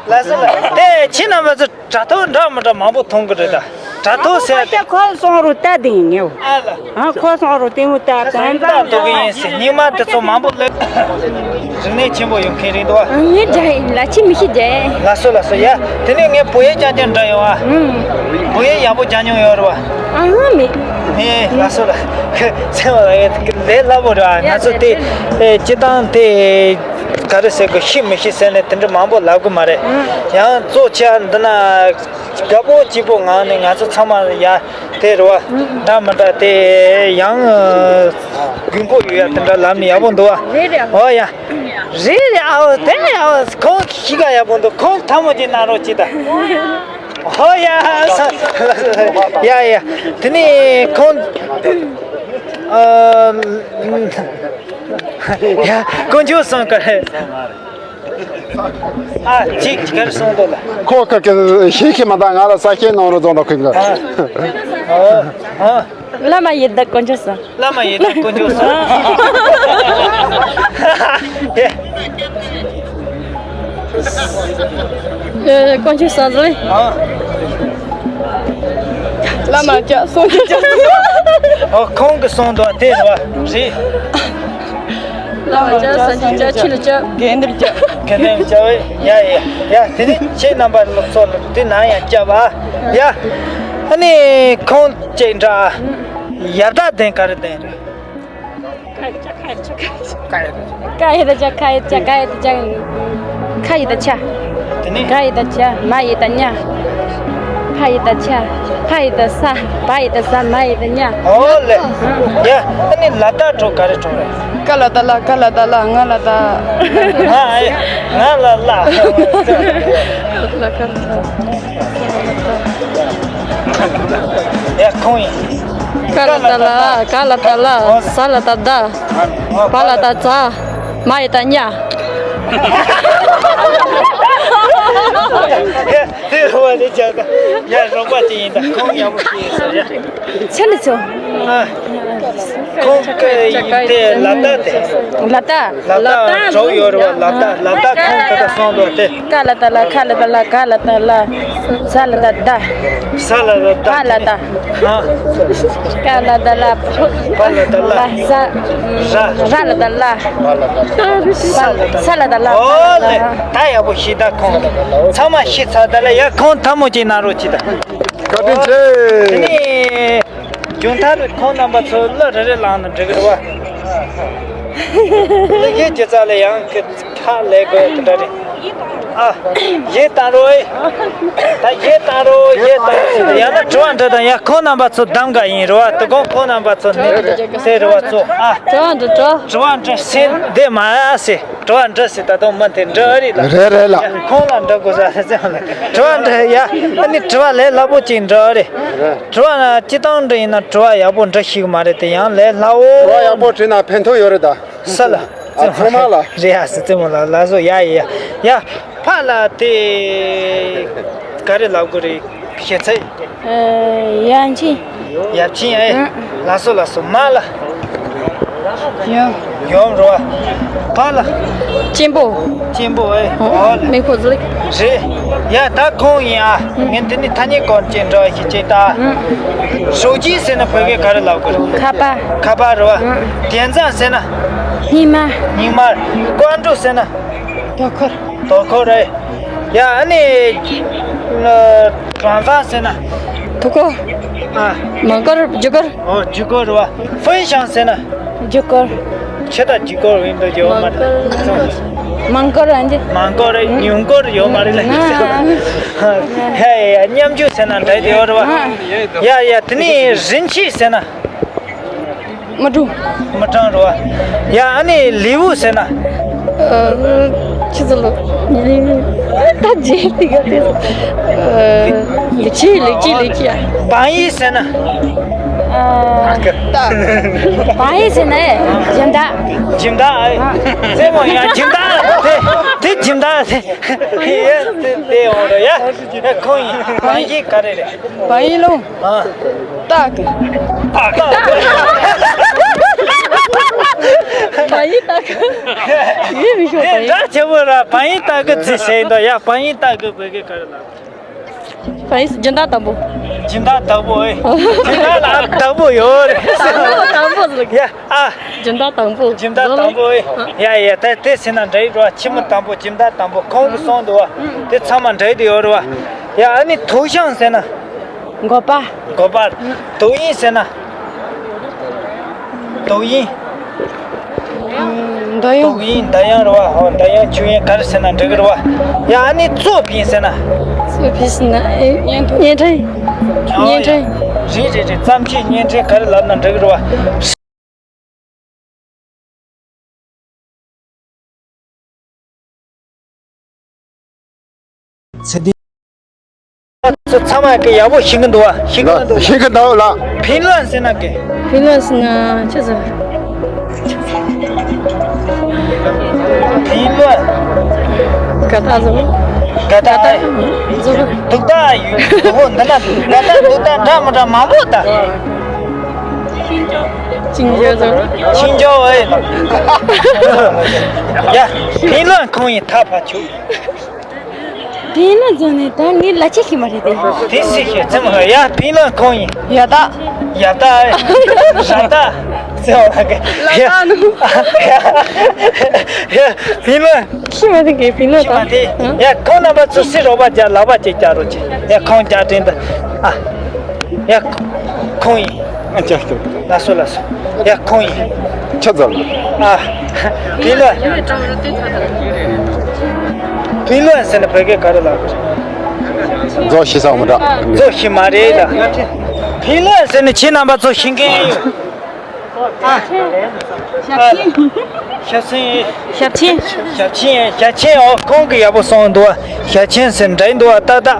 ལ་སོ་ལ་དེ་ཁྱེད་རྣམ་པ་ཚོ། དྲ་ཐོག་འདྲ་མི་འདྲ་མང་པོ་མཐོང་གི་རེད་ད། དྲ་ཐོག་ཟེར་ཏེ། ཁོ་སོང་རུ་ལྟ་དེ་ཡིན་ངེའོ། ཨ་ལ། ཨ་ཁོ་སོང་རུ་ལྟད་མོ་ལྟ་གང་ལྟ་འདུག་གི་ཡིན་ཟེར། སྙིང་མ་དེ་ཚོ་མང་པོ་ལོས། རིག་གནས་ཆེན་པོ་ཡོད་མཁན་རེད་འདུག་ཨ། ངས་རྒྱ་ཡིན་ལ་ཆི་མི་ཤི་རྒྱ་ཡིན། ལ་སོ་ལ་སོ་ཡ། དེ་ནས་ངས་བོད་ཡིག་རྐྱང་རྐྱང་འདྲ་ཡོང་ཨ། ཨུམ། བོད་ཡིག་ཡག་པོ་སྦྱང་མྱོང་ཡོད་རེད་བ། ཨ་ཧ་མི། ཨེ་ལ་སོ་ལ། ཁི་ཚེ་བ་ལ་ཡ་ལས་སླ་པོ་རེད་ཨ། ང་ཚོ་དེ་ཨེ་སྤྱི་བཏང་དེ་ག་རེ་ཟེར་གི་ཤི་མི་ཤི་ཟེར་ནས་དེ་འདྲ་མང་པོ་ལབ་གི་མ་རེད། ཡང་གཙོ་ཆེ་འདི་ན། དགའ་པོ་སྐྱིད་པོ་ངང་ནས་ང་ཚོ་ཚང་མ་ཡ་དེ་རེད་བ། འདྲ་མི་འདྲ་དེ་ཡང་དགོས་མཁོ་ཡོད་ཡ་དེ་འདྲ་ལབ་ནས་ཡག་པོ་འདུག་བ། རེད་རེད། ཨོ་ཡ། རེད་རེད། ཨའོ་དེ་ནས་ཨའོ་ཁོང་གི་གཤིས་ཀ་ཡག་པོ་འདུག་ཁོང་ཐལ་མོ་ཅིག་གནང་རོགས་གྱིས་ད། ཨོ་ཡ། ཡ་ཡ། དེ་ནས་ཁོང་ཨ། ཡ་དཀོན་མཆོག་གསུམ་ག་རེ། ཨ་ཅིག་གར་སོང་དོ་ལ། ཁོ་ཁ་ཁ་ཤེས་ཁྱེད་མ་དང་ང་ལ་ས་ཤེས་གནང་རོགས་ཙང་དོ་ཁུན་ག་ཨ་ཨ། བླ་མ་ཡི་དྭགས་དཀོན་མཆོག་གསུམ། བླ་མ་ཡི་དྭགས་དཀོན་མཆོག་གསུམ། ཨེ། ཨེ་དཀོན་མཆོག་གསུམ་ཟེར། ཨ། བླ་མ་སྐྱབས་སངས་རྒྱས་སྐྱབས། ཨོ་ཁོང་གི་གསུང་དོ་དེ་རེད་བ། རེད། བླ་མ་སྐྱབས་སངས་རྒྱས་སྐྱབས་ཆོས་ལ་སྐྱབས། དགེ་འདུན་སྐྱབས། དགེ་འདུན་སྐྱབས། ཡ་ཡ་ཡ། དེ་ནི་ཁྱེད་རྣམ་པ་ལ་ཚོ་ལ་དེ་ན་ཡང་སྐྱབས་ཨ། ཡ། ཨ་ནི་ཁོང་ཅིག་འདྲ། ཡབ་དག་ལྡན་ག་རེ་ལྡན་རེད། ཀ་ཡི་ད་ཅ། ཁ་ཡི་ད་ཅ། ཁ་ཡི་ད་ཅ། ཁ་ཡི་ད་ཆ། དེ་ནི། ག་ཡི་ད་གྱ། མ་ཡི་ད་ཉ། ཕ་ཡི་ད་ཕྱ། ཕ་ཡི་ད་ས། བ་ཡི་ད་བཟའ། མ་ཡི་ད་མྱ། ཨོ་ལེ། ཡ། ཨ་ནི་ལ་དྭགས་འགྲོ་ག་རེ་འགྲོ་རེད། ཀ་ལ་ད་ལ། ག་ལ་ད་ལ། ང་ལ་ད། ང་ཨེ། ང་ལ་ལ། ལ་ཀ་ལ་ད། ཡ་ཁོང་ཡིན། ཀ་ལ་ད་ལ། ག་ལ་ད་ལ། ཟ་ལ་ད་ད། བ་ལ་ད་བཟའ། མ་ཡི་ད་མྱ། དེ་རུ་བ་ནི་ཅག་ཡ་རོགས་པ་དེ་ཡིན་ད་ཁོང་ཡག་པོ་ཞིག་ཡིན་ཟེར་ཡ། ཆ་ནི་ཚོ། ཨ། ཁོང་གི་ཡིན་དེ་ལ་དྭགས་དེ། ལ་དྭགས། ལ་དྭགས་གྲོགས་ཡོད་རེད་བ། ལ་དྭགས། ལ་དྭགས་ཁོང་དེ་ད་སོང་དོ་དེ། ཀ་ལ་ད་ལ། ཁ་ལ་ད་ལ། ག་ལ་ད་ལ། ཟ་ལ་ད་ད། ཟ་ལ་ད་ད། བ་ལ་ད། ཨ། ཀ་ལ་ད་ལ། བ་ལ་ད་ལ། ཟ། ར། ར་ལ་ད་ལ། ས་ལ་ད་ལ། ས་ལ་ད་ལ། ཨོ་ལེ། ད་ཡག་པོ་ཤེས་ད་ཁོང་། ཚང་མ་ཤེས་ཚར་ད་ལ་ཡ་ཁོང་ཐལ་མོ་ཅིག་གནང་རོགས་གྱིས་ད། བཀའ་དྲིན་ཆེ། དེ་ནས་མཇུག་མཐར་ཁོང་རྣམ་པ་ཚོ་གླུ་རེ་རེ་བླངས་ན་འགྲིག་གི་རེད་བ། གླུ་གཞས་ཅི་ཙམ་ལ་ཡང་གི་ཁ་ལས་དགོས་དེ་འདྲ་རེད། ཨ། གཞས་བཏང་རོགས་ཨེ། ད་གཞས་བཏང་རོགས། གཞས་བཏང་རོགས། ཡང་ན་དྲི་བ་འདྲི་དང་། ཡང་ཁོང་རྣམ་པ་ཚོ་གདམ་ག་ཡིན་རེད་བ། དེ་གོང་ཁོང་རྣམ་པ་ཚོ་ནི་སེ་རེད་བ་ཚོ། ཨ། དྲི་བ་འདྲི་དྲི་བ། དྲི་བ་འདྲི་སེ་འདི་མ་ཨ་སེ། དྲི་བ་འདྲི་སེ་ད་དུང་མི་འདི་འདྲི་རེད་ལ། རེད་རེད་ལ། ཡ་ཁོང་ལ་འདྲི་དགོས་ས་རེད་ཟེར་ལ། དྲི་བ་འདྲི་ཡ། ཨ་ནི་དྲི་བ་ལས་སླ་པོ་ཅིག་འདྲི་རེད། དྲི་བ་ན་སྤྱི་བཏང་འདྲི་ཡིན་ན་དྲི་བ་ཡག་པོ་འདྲི་ཤེས་གི་མ་རེད་དེ། ཡང་ལས་སླ་བོ། དྲི་བ་ཡག་པོ་དྲིས་ན་ཕན་ཐོགས་ཡོད་རེད་ད། ས་ལ། ཨ་ཚང་མ་ལ། རེད་ཡ་སི་ཙི་མོ་ལ་ལ་བཟོ་ཡ་ཡ་ཡ། ཕ་ལ་དེ་ག་རེ་ལབ་དགོས་རེད་ཞེ་ཚད། ཡ་ཆི། ཡབ་ཆེན་ཨེ། ལ་སོ་ལ་སོ། མ་ལ། ཡོམ། ཡོམ་རོ། པ་ལ། གཅེན་པོ། གཅེན་པོ་ཨེ། ཨོ་ལ། མི་ཁོ་ཟིག་རེད། ཡ་ད་ཁོང་ཡིན་ཨ། ངས་འདི་ནི་ཐ་སྙད་སྐོར་ཅིག་འདྲ་ཞིག་ཅིག་ད། ཧྲོ་ཇི་ཟེར་ན་བོད་སྐད་ག་རེ་ལབ་དགོས་རེད། ཁ་པ། ཁ་པ་རེད་བ། དེ་ཙང་ཟེར་ན། སྙིགས་མ། སྙིགས་མ། ཀོན་ཀྲུ་ཟེར་ན། དོ་ཁུར། དོ་ཁུར་རེད། ཡ་ཨ་ནི། གྲོང་ཚང་ཟེར་ན། ཐུག་ཁུར། ཨ། མང་ཀུར། རྒྱུ་ཀུར། ཨོ་རྒྱུ་ཀུར་རེད་བ། ཧྥུན་ཤང་ཟེར་ན། རྒྱུ་ཀུར། ཁྱེད་ད་རྒྱུ་ཀུར་ཡིན་འདུག་ཡོད་མ་རེད། མང་ཀུར་ཨ་འདི། མང་ཀུར་རེད། ཉུང་ཀུར་ཡོད་མ་རེད་ལ། ཧ་ཡ་ཡ་མཉམ་རྒྱུ་ཟེར་ན་འདྲ་དེ་ཡོད་རེད་བ། ཡ་ཡ་དེ་ནི་རིན་ཆེན་ཟེར་ན། མི་གྲངས། མི་གྲངས་རེད་བ། ཡ་ཨ་ནི་ལེའུ་ཟེར་ན། ཨ། ཆི་ཟེར་ལོ། ད་རྗེས་དེ་ག་དེ། ཨ། ལེགས་ཆེ་ལེགས་ཆེ་ལེགས་ཆེ། བང་ཡིག་ཟེར་ན། ཨ། བ་ཡིག་ཟེར་ན་སྦྱིན་བདག་སྦྱིན་བདག་ཨེ། རྩེད་མོ་ཡང་སྦྱིན་བདག་དེ་དེ་སྦྱིན་བདག་དེ་དེ་དེ་འོང་རེད་ཡ། ཁོང་ཡིན། བ་ཡིག་ག་རེ་རེད། བ་ཡིག་ལོ། ཨ། སྟག་གི། སྟག་གི། བ་ཡིག་སྟག་གི། ཡིན་མི་ཤོག་བ་ཡིག་འདྲ་ཆེ་བོ་ར། བ་ཡིག་སྟག་གི་རྫི་ཟེར་འདུག་ཡ། བ་ཡིག་སྟག་གི་བོད་སྐད་ག་རེ་ལབ། བ་ཡིག་སྦྱིན་བདག་དང་པོ། སྦྱིན་བདག་དང་པོ་ཨེ། སྦྱིན་བདག་ལ་དང་པོ་ཡོད་རེད། དང་པོ་དང་པོ་ཟེར་གི། ཡ་ཨ། སྦྱིན་བདག་དང་པོ། སྦྱིན་བདག་དང་པོ་ཨེ། ཡ་ཡ་ད་དེ་ཟེར་ན་འདྲ་ཡི་རོ། ཆི་མོ་དང་པོ་སྦྱིན་བདག་དང་པོ་ཁོང་གི་གསུང་འདུག་བ། དེ་ཚང་མ་འདྲ་ཡི་དེ་ཡོད་རེད་བ། ཡ་ཨ་ནི་དུག་ཤིང་ཟེར་ན། འགོ་པ། འགོ་པ། དུག་ཡིན་ཟེར་ན། དུག་ཡིན། འདོད་ཡོན། དུག་ཡིན། འདོད་ཡོན་རེད་བ། ཧོ། འདོད་ཡོན་ཆུ་ཡིན་ག་རེ་ཟེར་ན་འགྲིག་གི་རེད་བ། ཡ་ཨ་ནི་ཙོག་པིན་ཟེར་ན། ཙོག་པིན་ཟེར་ན་ཨེ། བརྙན་འཕྲིན། བརྙན་འཕྲིན། རེད་རེད་རེད། བརྩམས་ཆོས་བརྙན་འཕྲིན་ག་རེ་ལབ་ན་འགྲིག་གི་རེད་བ། ཚེ་འདི་ཚོ་ཚང་མ་གི་ཡག་པོ་ཤེས་ཀྱི་འདུག་བ། ཤེས་ཀྱི་འདུག་ཤེས་ཀྱི་འདུག་ལགས། ཕིན་ལོན་ཟེར་ན་གི། ཕིན་ལོན་ཟེར་ན་ཆི་ཟེར། ཕིན་ལོན། དགའ་རྟགས་བཟོ། དགའ་རྟགས། དགའ་རྟགས་བཟོ། སྡུག་རྟགས་ཡོད། འདི་ན་དགའ་རྟགས་སྡུག་རྟགས་འདྲ་མི་འདྲ་མང་པོ་ད། ཅིང་ཅོ་བཟོ། ཅིང་ཅོ་ཨེ། ཡ། ཕིན་ལོན་ཁོང་ཡིན། ཐག་ཕར་ཆུ། དེ་ན་རྫོང་ནས་ད་ངའི་ལ་ཆེ་ཤི་མ་རེད་དེ། དེ་སི་ཤི་ཙམ་ཧ་ཡ། ཕིན་ལོན་ཁོང་ཡིན། ཡ་ད། ཡ་ད། ར་ད། ཟེར་བ་གི། ལ་ད་ནུ། ཡ། ཕིན་ལོན། ཤི་མ་དེ་གི་ཕིན་ལོན་ཤི་མ་ད། དེ། ཡ་ཁོང་རྣམ་པ་ཚོ་སི་རོགས་པ་རྒྱ་ལག་པ་ཅིག་རྒྱ་རོགས་ཅིག་ཡ་ཁོང་རྒྱ་དྲན་ད། ཨ། ཡ། ཁོང་ཡིན། ཨ་ཅག་ཅག་ལགས་སོ་ལགས་སོ། ཡ་ཁོང་ཡིན། ཆ་ཚང་། ཨ། ཕིན་ལོན། ཕིན་ལོན་ཟེར་ན་བོད་སྐད་ག་རེ་ལབ་དགོས་རེད། རྫོགས་ཤི་ས་མི་འདྲ། རྫོགས་ཤི་མ་རེད་ད། ཕིན་ལོན་ཟེར་ན་ཁྱེད་རྣམ་པ་ཚོ་ཤེས་མཁན་ཡོད། ཨ། ཞབས་ཕྱི། ཞབས་ཕྱི། ཞབས་ཕྱི། ཞབས་ཕྱི། ཨོ་ཁོང་གིས་ཡག་པོ་གསུངས་འདུག་བ། ཞབས་ཕྱི་ཟེར་འདྲ་འདུག་བ། ཏག་ཏག་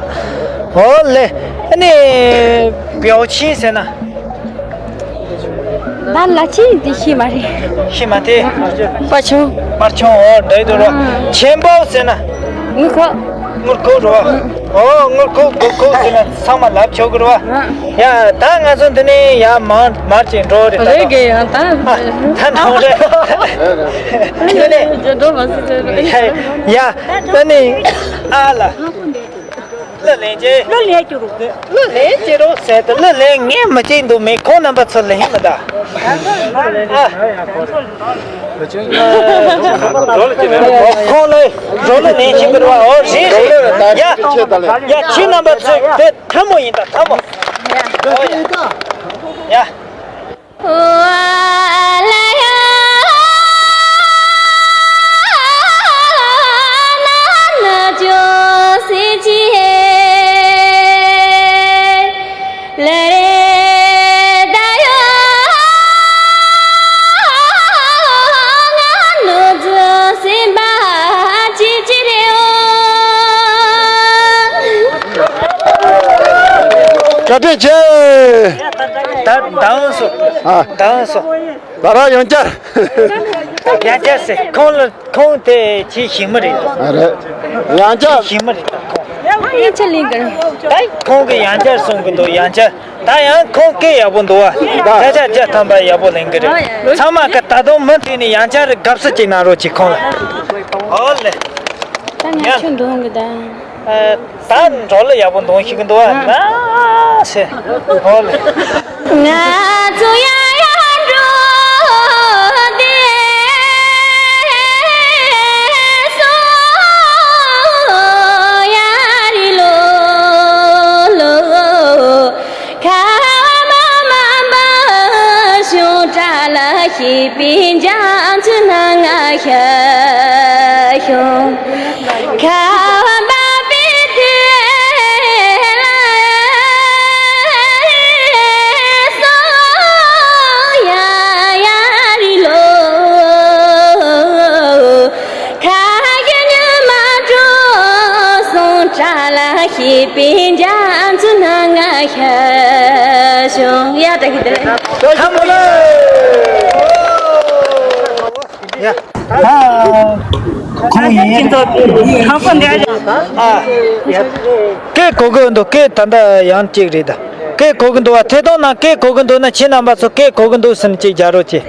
ཨོ་ལེ། ཨ་ནི། བེའུ་ཆིང་ཟེར་ན། ད་ལ་ཆེན་དེ་ཤེས་མ་རེད། ཤེས་མ་ཐེ། པ་ཆུང་། པར་ཆུང་། ཨོ་འདྲ་འདུག་རོ། ཨ། ཆེན་པོ་ཟེར་ན། དངུལ་ཁོག་དངུལ་ཁོག་རོ། ཨོ་དངུལ་ཁོག་དགུ་ཁོག་ཟེར་ན་ཚང་མ་ལབ་ཆོག་གི་རོ། ཨ། ཡ་ད་ང་ཚོ་འདི་ནས་ཡ་མར་མར་ཅིག་འགྲོ་རེད་ད། རེད་གི་ཡ་ད། ཨ། ད་འགྲོ་རེད། ཡ་ནས། རྒྱ་འགྲོ་མ་སྲིད་ཟེར་རེད། ཡ་ད་ནི་ཨ་ལ། གླུ་ལེན་རྗེས། གླུ་ལེན་རྒྱུ་རུ་དགོས། གླུ་ལེན་རྒྱུ་རུ་ཟེར་ཏེ་གླུ་ལེན་ངས་མི་བྱེད་འདུག་མེད་ཁོང་རྣམ་པ་ཚོ་ལེན་མི་ད། ཨ། ཁོང་ལ་རོ་ལ་ལེན་བཞིན་པར་བ་ཨོ་རེད་རེད་ཡ། ཡ་ཁྱེད་རྣམ་པ་ཚོས་དེ་ཐལ་མོ་ཡིན་ད་ཐལ་མོ། ཨོ་ཡ། ཡ། བཀའ་དྲིན་ཆེ། ད་ད་འོང་སོ། ཨ། ད་འོང་སོ། ད་ར་ཡང་བསྐྱར། ཡང་བསྐྱར་ཟེར་ཁོང་ལ་ཁོང་དེ་ཅི་ཞིག་མི་རེད། ཨ་རེད། ཡང་བསྐྱར། ཞིག་མི་རེད་ཁོང་། ཡང་ཆ་ལེན་གི་རེད། ད་ཁོང་གི་ཡང་བསྐྱར་གསུང་གི་འདུག་ཡང་བསྐྱར། ད་ཡང་ཁོང་སྐད་ཡག་པོ་འདུག་བ། ད་ཆ་ཆ་བརྒྱ་ཐམ་པ་ཡག་པོ་ལེན་གི་རེད། ཚང་མ་གི་ད་དུང་མུ་མཐུད་ནས་ཡང་བསྐྱར་དགའ་བསུ་ཅིག་གནང་རོགས་གྱིས་ཁོང་ལ། ཨོ་ལེ། ད་ང་ཡ། ཆུ་འདོན་གི་ད། ཨ། ད་འགྲོ་ལ་ཡག་པོ་འདོན་ཤེས་ཀྱི་འདུག་ཨ། ཨ། ན་ཟེར། ཧོ་ལེ། ང་ཚོ་ཡ་ཡ་འགྲོ་དེ་སོ་ཡ་རི་ལོ་ལོ། ཁ་བ་མ་མ་བྱུང་། དགྲ་ལ་ཞིག་པའི་འཇམ་ཚུལ་སྣང་ང་ཤར་བྱུང་། ཁ་བ་བབས་པའི་དུས་ལ་སོ་ཡ་ཡ་རི་ལོ། ཁ་ཡི་ཉི་མ་དྲོ་སོང་། དགྲ་ལ་ཞིག་པའི་འཇམ་ཚུལ་སྣང་ང་ཤར་བྱུང་། ཡ་བཀྲ་ཤིས་བདེ་ལེགས། ཐ་མ་ཡིན། ཡ། ཨ། ཁོང་ཡིན། ཁང་པ་འདི། ཨ། ཡ། སྐད་གོ་གི་འདུག་སྐད་ད་ལྟ་ཡང་གཅིག་རེད་ད། སྐད་གོ་གི་འདུག་བ། ཐད་གཏོང་ནང་སྐད་གོ་གི་འདུག་ན། ཁྱེད་རྣམ་པ་ཚོ་སྐད་གོ་གི་འདུག་ཟེར་ནས་གཅིག་རྒྱག་རོགས་གྱིས།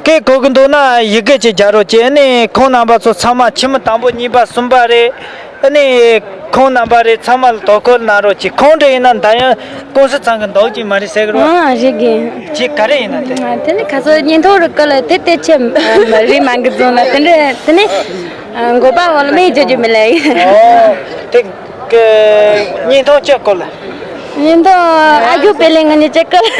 སྐད་གོ་གི་འདུག་ན་ཡི་གེ་གཅིག་རྒྱག་རོགས་གྱིས། ཨ་ནི་ཁོང་རྣམ་པ་ཚོ་ཚང་མ་ཁྱིམ་དང་པོ་གཉིས་པ་གསུམ་པ་རེད། ཨ་ནི་ཁོང་རྣམ་པ་རེད། ཚང་མ་ལ་དོ་ཁུར་གནང་རོགས་གྱིས། ཁོང་འདྲ་ཡིན་ན་ད་ཡང་ཀུང་སི་ཚང་གི་འདོགས་ཀྱི་མ་རེད་ཟེར་གི་རེད་བ། ཨ། རེད་གི། ཁྱེད་ག་རེ་ཡིན་ན་དེ། ང་དེ་ནི་ཁ་སང་བརྙན་ཐུང་རུ་བཀོད་ལ་དེ་དེ་ཆེ་མ་རེད། མ་གི་རྫོང་ལ་དེ་འདྲ་དེ་ནི་འགོ་པ་འོག་ལ་མེད་བརྗོད་རྒྱུ་མི་ལ་ཡིན། ཨོ། དེ་གི་བརྙན་ཐུང་ཅི་བཀོད་ལ། བརྙན་ཐུང་ཨ་ཡུ་པེ་ལེ་ང་གཉིས་ཅི་བཀོད་ལ།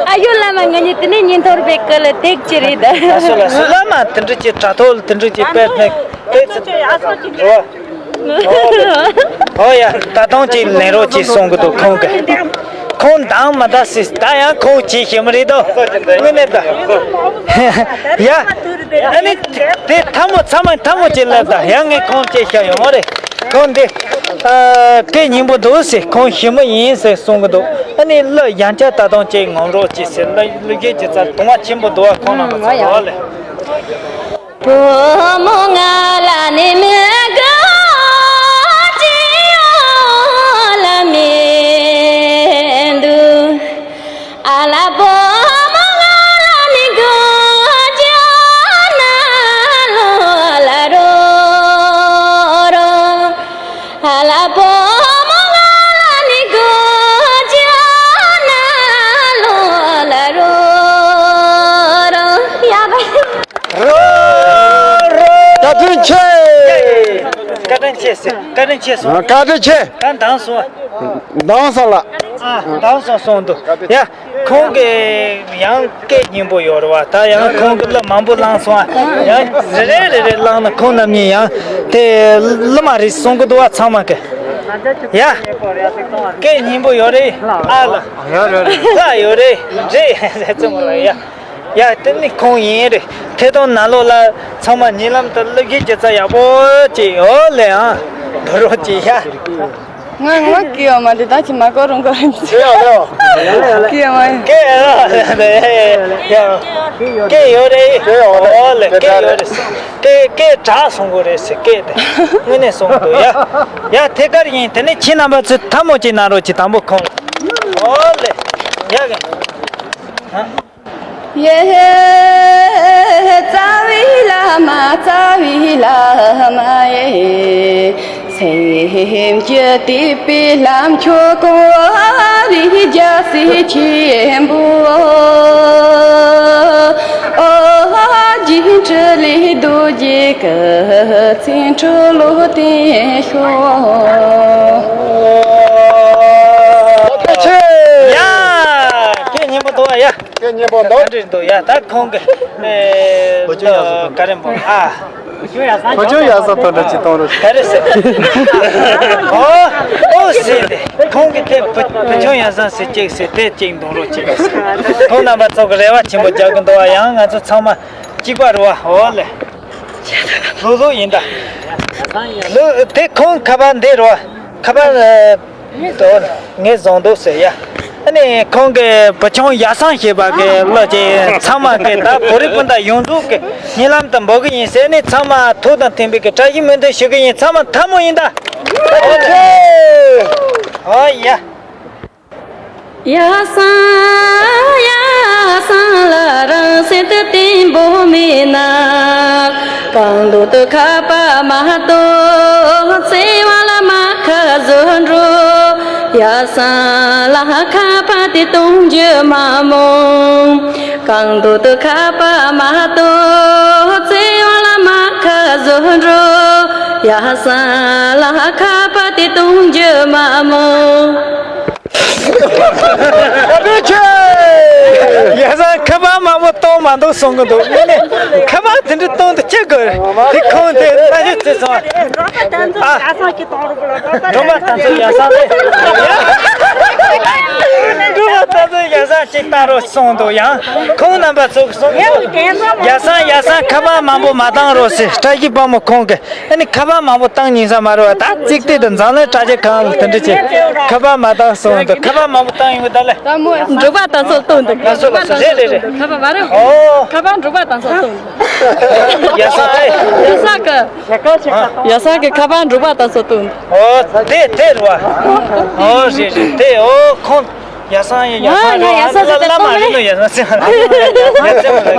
ཨ་ཡུ་བླ་མ་ང་གཉིས་དེ་ནས་བརྙན་ཐུང་རུ་བཀོད་ལ་དེ་ཅི་རེད་ད། ལ་སོ་ལ་སོ་བླ་མ་དེ་འདྲ་ཅིག་དྲ་ཐོག་ལ་དེ་འདྲ་ཅིག་དཔེ་ནས་དེ་ཚོ་རེད་བ། ཨོ་ཡ། ད་དུང་ཅིག་ལེན་རོགས་ཅིག་གསུང་གི་འདུག་ཁོང་གིས། ཁོང་འདང་མ་ད་སྲིད་ད་ཡང་ཁོང་ཅིག་ཞིམ་རེད་དོ། དངོས་གནས་ད། ཡ། ཨ་ནི་དེ་ཐ་མོ་ཚང་མ་ཐ་མོ་ཅིག་ལབ་ད་ཡང་ངས་ཁོང་ཅིག་ཤ་ཡོང་རེད། ཁོང་འདི། ཨ། སྐད་སྙན་པོ་འདུག་ཟེར། ཁོང་ཞིམ་མོ་ཡིན་ཟེར་གསུང་གི་འདུག་ཨ་ནི་གླུ་ཡང་བསྐྱར་ད་དུང་ཅིག་ངོམ་རོགས་ཅིག་ཟེར། གླུ་གླུ་སྐད་ཅིག་ཙམ་དུང་བ་ཆེན་པོ་འདུག་བ། ཁོང་རྣམ་པ་ཚོ་ལ། བུ་མོ་ང་ལ་ནི་མི་དགའ་ཅི་ཡོད་ལ་མི་འདུག་ཨ་ལ་བུ་མོ་ང་ལ་ནི་དགའ་ཅི་ན་ལོ་ལ་རོ་རོ། ཨ་ལ་བུ་མོ་ང་ལ་ནི་དགའ་ཅི་ན་ལོ་ལ་རོ་རོ། ཡ་བ། རོ་རོ། བཀའ་དྲིན་ཆེ། བཀའ་དྲིན་ཆེ་ཟེར། བཀའ་དྲིན་ཆེ་སོང་། བཀའ་དྲིན་ཆེ། ད་འདང་སོང་། འདང་སོང་ལ། ཨ། འདང་སོང་སོང་འདུག་ཡ། ཁོང་གི་ཡང་སྐད་སྙན་པོ་ཡོད་རེད་བ། ད་ཡང་ཁོང་གི་གླུ་མང་པོ་བླངས་སོང་ཨ། ཡང་རེ་རེ་རེ་རེ་བླངས་ན་ཁོང་རྣམ་གཉིས་ཡང་དེ་གླུ་མ་རེད་གསུང་གི་འདུག་བ། ཚང་མ་གི། ཡ། སྐད་སྙན་པོ་ཡོད་རེད་ཨ་ལ། ཡོད་རེད། ལྷ་ཡོད་རེད་རེད་ཟེར་མོ་ལ་ཡ། ཡ་དེ་ནི་ཁོང་ཡིན་རེད། ཐད་གཏོང་ནང་ལོགས་ལ་ཚང་མ་ཉིན་ལམ་དུ་གླུ་གཞས་སྒྱུ་རྩལ་ཡག་པོ་ཅིག་ཡོད་ལེ་ཨང་། འགྲོ་རོགས་ཅིག་ཡ། ང་ངོ་སྐྱེ་བ་མ་དེ་ད་ཅི་མ་གོ་རུང་གོ་རུང་། སྐྱེ་བ་མ་ཡིན། སྐྱེ་ཡ་ལ་ཡ། སྐྱེ་ཡོད་རེད། སྐྱེ་ཡོད་རེད། ཨོ་ལེ་སྐྱེ་ཡོད་རེད། སྐྱེ་སྐྱེ་དྲག་སོང་གོ་རེད་ཟེར་སྐྱེ་དེ། དངོས་གནས་སོང་གོ་ཡ། ཡ་ཐད་ཀར་ཡིན། དེ་ནས་ཁྱེད་རྣམ་པ་ཚོས་ཐལ་མོ་ཅིག་གནང་རོགས་ཅིག་དང་པོ་ཁོང་། ཨོ་ལེ། ཡ་གི། ཡེ་རྩ་བའི་བླ་མ་རྩ་བའི་བླ་མ་ཡེ། སེམས་ཀྱི་བསྟོད་པའི་ལམ་མཆོག་གོ་བའི་རྒྱལ་སྲས་ཆེན་པོ། ཨོ་རྗེ་འཕྲིན་ལས་རྡོ་རྗེ་སྐུ་ཚེ་ཁྲི་ལོ་བརྟན་ཤོག་ཡ། སྐད་སྙན་པོ་འདུག་ཡ། སྐད་སྙན་པོ་འདུག་ག་འདྲ་འདུག་ཡ། ད་ཁོང་གི་ཨེ་བུ་ཆུང་ཡག་སོ་ག་རེ་འབོ་ཨ། བུ་ཆུང་ཡག་སོ་དོན་འགྲོ་ཅི་གཏོང་རོགས། ག་རེ་ཟེར། ཨོ་ཨོ་ཟེར་ཏེ་ཁོང་གི་དེ་བུ་བུ་ཆུང་ཡག་སོ་ཟེར་གཅིག་ཟེར་དེ་གཅིག་འདོན་རོགས་གཅིག་ཟེར། ཁོང་རྣམ་པ་ཚོ་གི་རེ་བ་ཆེན་པོ་རྒྱག་གི་འདུག་བ། ཡང་ང་ཚོ་ཚང་མ་གཅིག་པ་རེད་བ། ཨོ་ལེ། ལོ་ལོ་ཡིན་ད། ལོ་དེ་ཁོང་ཁ་པར་འདི་རེད་བ། ཁ་པར་ཨ། དོ། ངས་བཟང་འདུག་ཟེར་ཡ། ཨ་ནི་ཁོང་གི་བུ་ཆུང་ཡ་སང་ཞེས་པ་གི་བློ་ཅན་ཚང་མ་གི་ད་བོད་རིགས་སྤུན་ཟླ་ཡོངས་རྫོགས་ཀྱི་ཉེ་ལམ་དུ་འབོད་གི་ཡིན་ཟེར་ནས་ཚང་མ་ཐུགས་དང་མཐུན་པའི་གི་བཀྲ་ཤིས་སྨོན་འདུན་ཞུ་གི་ཡིན། ཚང་མ་ཐལ་མོ་ཡིན་ད། ཨོ་ཡ། ཡ་སང་ཡ་སང་ལ་རང་སེམས་དུ་བརྟན་པོ་མེད་ན། གང་འདོད་དུ་ཁ་པར་མ་གཏོགས་བརྩེ་བ་ལ་མ་ཁ་བཟོ་འགྲོ། ཡ་སང་ལ་ཁ་པར་དེ་གཏོང་རྒྱུ་མ་རྨོངས། གང་འདོད་དུ་ཁ་པར་མ་གཏོགས་བརྩེ་བ་ལ་མ་ཁ་བཟོ་འགྲོ། ཡ་སང་ལ་ཁ་པར་དེ་གཏོང་རྒྱུ་མ་རྨོངས། ཡ་སང་ཁ་པར་མང་པོ་གཏོང་མ་འདུག་གསུང་གི་འདུག་ངས་ནི་ཁ་པར་དེ་འདྲ་གཏོང་དུ་ཅི་དགོས། དེ་ཁོང་དེ་ལྟ་ཞིབ་བྱེད་སོང་། ཨ། སྒྲོལ་མ་དང་ཚོ་ཡ་སང་ལས། སྒྲོལ་མ་དང་ཚོ་ཡ་སང་། ཅིག་བཏང་རོགས་གསུངས་འདུག་ཡང་ཁོང་རྣམ་པ་ཚོ་གསུངས་འདུག་ཡ་སང་ཡ་སང་ཁ་པར་མང་པོ་མ་བཏང་རོགས་ཟེར། བཀྲ་ཤིས་དཔལ་མོ་ཁོང་གིས་ཨ་ནི་ཁ་པར་མང་པོ་བཏང་ཉན་ས་མ་རེད་བ། ད་ཚིག་དེ་དང་འཛམ་གླིང་དྲ་རྒྱ་ཁང་ལ་དེ་འདྲ་ཅིག་ཁ་པར་མ་བཏང་གསུངས་འདུག་ཁ་པར་མང་པོ་བཏང་ཡོང་གི་ད་ལེ། འབྲོག་པ་དང་ཚོགས་གཏོང་འདུག་ལགས་སོ་ལགས་སོ། རེད་རེད་རེད། ཁ་པར་མ་རེད། ཨོ། ཁ་པར་འབྲོག་པ་དང་ཚོགས་གཏོང་འདུག་ཡ་སང་ཨེ། ཡ་སང་གི་ཡ་སང་གི་ཁ་པར་འབྲོག་པ་དང་ཚོགས་གཏོང་འདུག་ཨོ་དེ་དེ་རེད་བ། ཨོ་རེད་རེད་དེ་ཨོ་ཁོང་། ཡ་སང་ཡ་ཡ་སང་རེད། ཨ་ནི་བླ་མ་རེད་ནོ། ཡ་སང་ཡ་སང་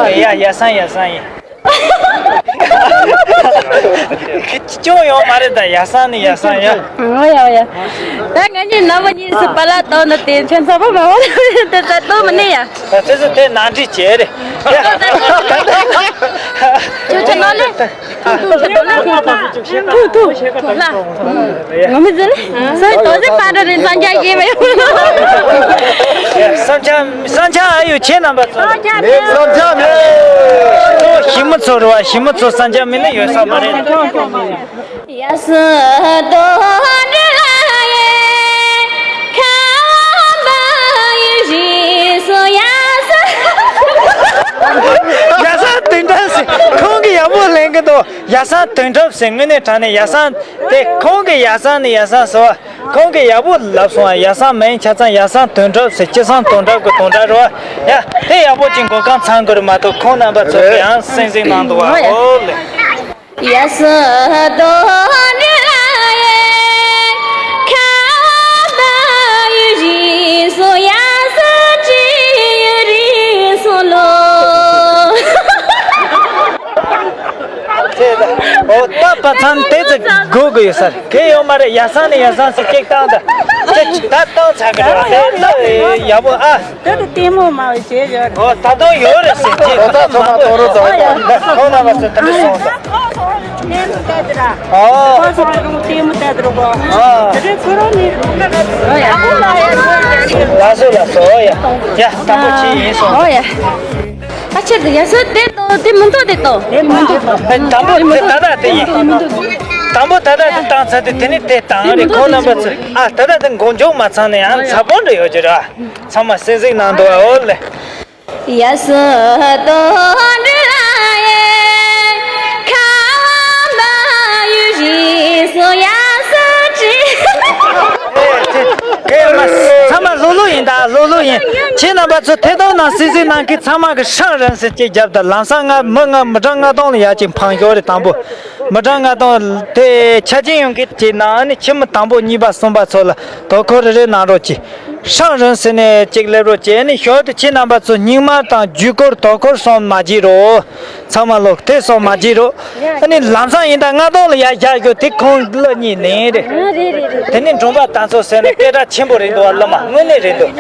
ཡ་ཡ་སང་ཡ་སང་ཡ། ཁྱོད་ཡོང་མ་རེད་ད། ཡ་སང་ནི་ཡ་སང་ཡ། ཨོ་ཡ་ཨོ་ཡ། ད་ང་གཉིས་ནམ་པ་གཉིས་སུ་པ་ལ་བཏང་ན་དེ་ཁྱོད་ཚ་པོ་མ་འོང་དེ་ད་གཏོང་མི་ནི་ཡ། ད་ཚེ་ཚེ་དེ་ནང་འདྲི་བྱེད་རེད། ཁྱོད་ཚ་ནོ་ལེ། ཐུག་ཐུག་ཐུག་ལ། ང་མི་ཟེར་ལེ། སོའི་དོ་ཟེ་པ་འདྲ་རེད། སང་ཆ་ཡིན་མེད། སང་ཆ་སང་ཆ་ཨ་ཡོ་ཁྱེད་རྣམ་པ་ཚོ། སང་ཆ་མེད། ཞི་མི་ཚོ་རེད་བ། ཞི་མི་ཚོ་སང་ཆ་མེད་ན་ཡོད་ས་མ་རེད། ཡ་སི་དོ་འདྲི་ལ་ཡེ་ཁ་བ་ཡུ་ཞི་སོ་ཡ་སི། ཡ་སང་དོན་གྲུབ་ཟེར་ཁོང་གི་ཡག་པོ་ལེན་གི་འདུག་ཡ་སང་དོན་གྲུབ་ཟེར་དངོས་གནས་དྲང་གནས་ཡ་སང་དེ་ཁོང་གི་ཡ་སང་ནི་ཡ་སང་ཟེར་བ། ཁོང་གིས་ཡག་པོ་ལབ་སོང་ཨ། ཡ་སང་མིང་ཆ་ཚང་ཡ་སང་དོན་གྲུབ་ཟེར། ཅི་སང་དོན་གྲུབ་ཀྱི་དོན་གྲུབ་རོ། ཡ་དེ་ཡག་པོ་ཅིག་མགོ་རྐང་ཚང་དགོས་རེད་མ་གཏོགས་ཁོང་རྣམ་པ་ཚོ་ཡང་སེང་སེང་གནང་འདུག་བ། ཨོ་ལེ། ཡ་སི་དོ་འདྲི་ལ་ཡེ་ཁ་བ་ཡུ་རི་སོ་ཡ་སི་ཅི་ཡུ་རི་སོ་ལོ། ཨོ་ད་པ་ཚང་དེ་ཚོ་དགོས་དགོས་ཡོད་ས་རེད། གལ་ཡོད་མ་རེད། ཡ་སང་ནས་ཡ་སང་ཟེར་གཅིག་བཏང་ད། ཅི་ད་བཏང་ཚར་གི་རེད་བ། དེ་ཡག་པོ་ཨ། དེ་དུ་ལྟད་མོ་མ་བྱེད་ཡོད་རེད། ཨོ་ད་དུང་ཡོད་རེད་ཟེར་གྱི་ད་ཚང་མ་དོ་རུ་དོ་ད་ཁོང་རྣམ་པ་ཚོ་དེ་འདྲ་སོང་ད། ལྟད་མོ་ལྟ་དུ་ར། ཨོ་ཁོ་སོང་རུང་ལྟད་མོ་ལྟ་དུ་རུ་གོ། ཨོ་དེ་རིང་ཁོ་རང་ནི་རུང་ལ་ལ་ཡ་ལ་སོ་ལ་སོ་ཡ་ཡ་དང་པོ་ཅི་ཡིན་སོང་། ཨོ་ཡ། ཨ་ཆེ་དེ་ཡ་སོ་དེ་ཏོ་དེ་མི་འདུག་དེ་ཏོ། དེ་མི་འདུག་དང་པོ་དེ་ད་ད་དེ་ཡིན། དེ་མི་འདུག་དང་པོ་ད་ད་དེ་བཏང་ཚར་དུས་དེ་ནི་དེ་བཏང་རེད། ཁོང་རྣམ་པ་ཚོ་ཨ་ད་ད་དེ་མགོ་མཇུག་མ་ཚང་ནས་ཡང་ཚ་པོ་འདྲ་ཡོད་ཀྱི་ར། ཚང་མ་སེང་སེང་གནང་འདུག་ཨ། ཨོ་ལེ། ཡ་སི་དོ་འདྲི་ལ་ཡེ་ཁ་བ་མ་ཡུ་རི་སོ་ཡ་སི་ཅི། ཚང་མ་ལྷོད་ལྷོད་ཡིན་ད། ལྷོད་ལྷོད་ཡིན། ཁྱེད་རྣམ་པ་ཚོ་ཐད་གཏོང་ནང་སེང་སེང་གནང་མཁན་ཚང་མ་གི་ཧྲང་རན་ཟེར་གཅིག་རྒྱབ་ད། ལམ་སང་ང་མི་ང་མི་གྲངས་ལྔ་སྟོང་ལ་ཡ་གཅིག་འཕངས་ཤོག་རེ། དང་པོ་མི་གྲངས་ལྔ་སྟོང་དེ་ཆ་རྐྱེན་ཡོང་མཁན་གཅིག་ནང་ཨ་ནི་ཁྱིམ་མི་དང་པོ་གཉིས་པ་གསུམ་པ་ཚོ་ལ་དོ་ཁུར་རེ་རེ་གནང་རོགས་གྱིས། ཧྲང་རན་ཟེར་ནས་གཅིག་སླེབས་རོགས་གྱིས། ཨ་ནི་ཞོར་དུ་ཁྱེད་རྣམ་པ་ཚོ་སྙིང་དམར་དང་རྒྱུ་སྐོར་དོ་ཁུར་སོང་མ་བརྗེད་རོགས། ཚང་མ་ལོག་དེ་སོང་མ་བརྗེད་རོགས། ཨ་ནི་ལམ་སང་ཡིན་ད་ལྔ་སྟོང་ལ་ཡར་བཞག་ཤོག་དེ་ཁོང་གླུ་གཉིས་ལེན་རེད། དེ་ནི་འབྲོང་པ་དང་ཚོ་ཟེར་ནས་སྐད་གྲགས་ཆེན་པོ་རེད་འདུག་བ། གླུ་མ་དངོས་གནས་རེད་འདུག་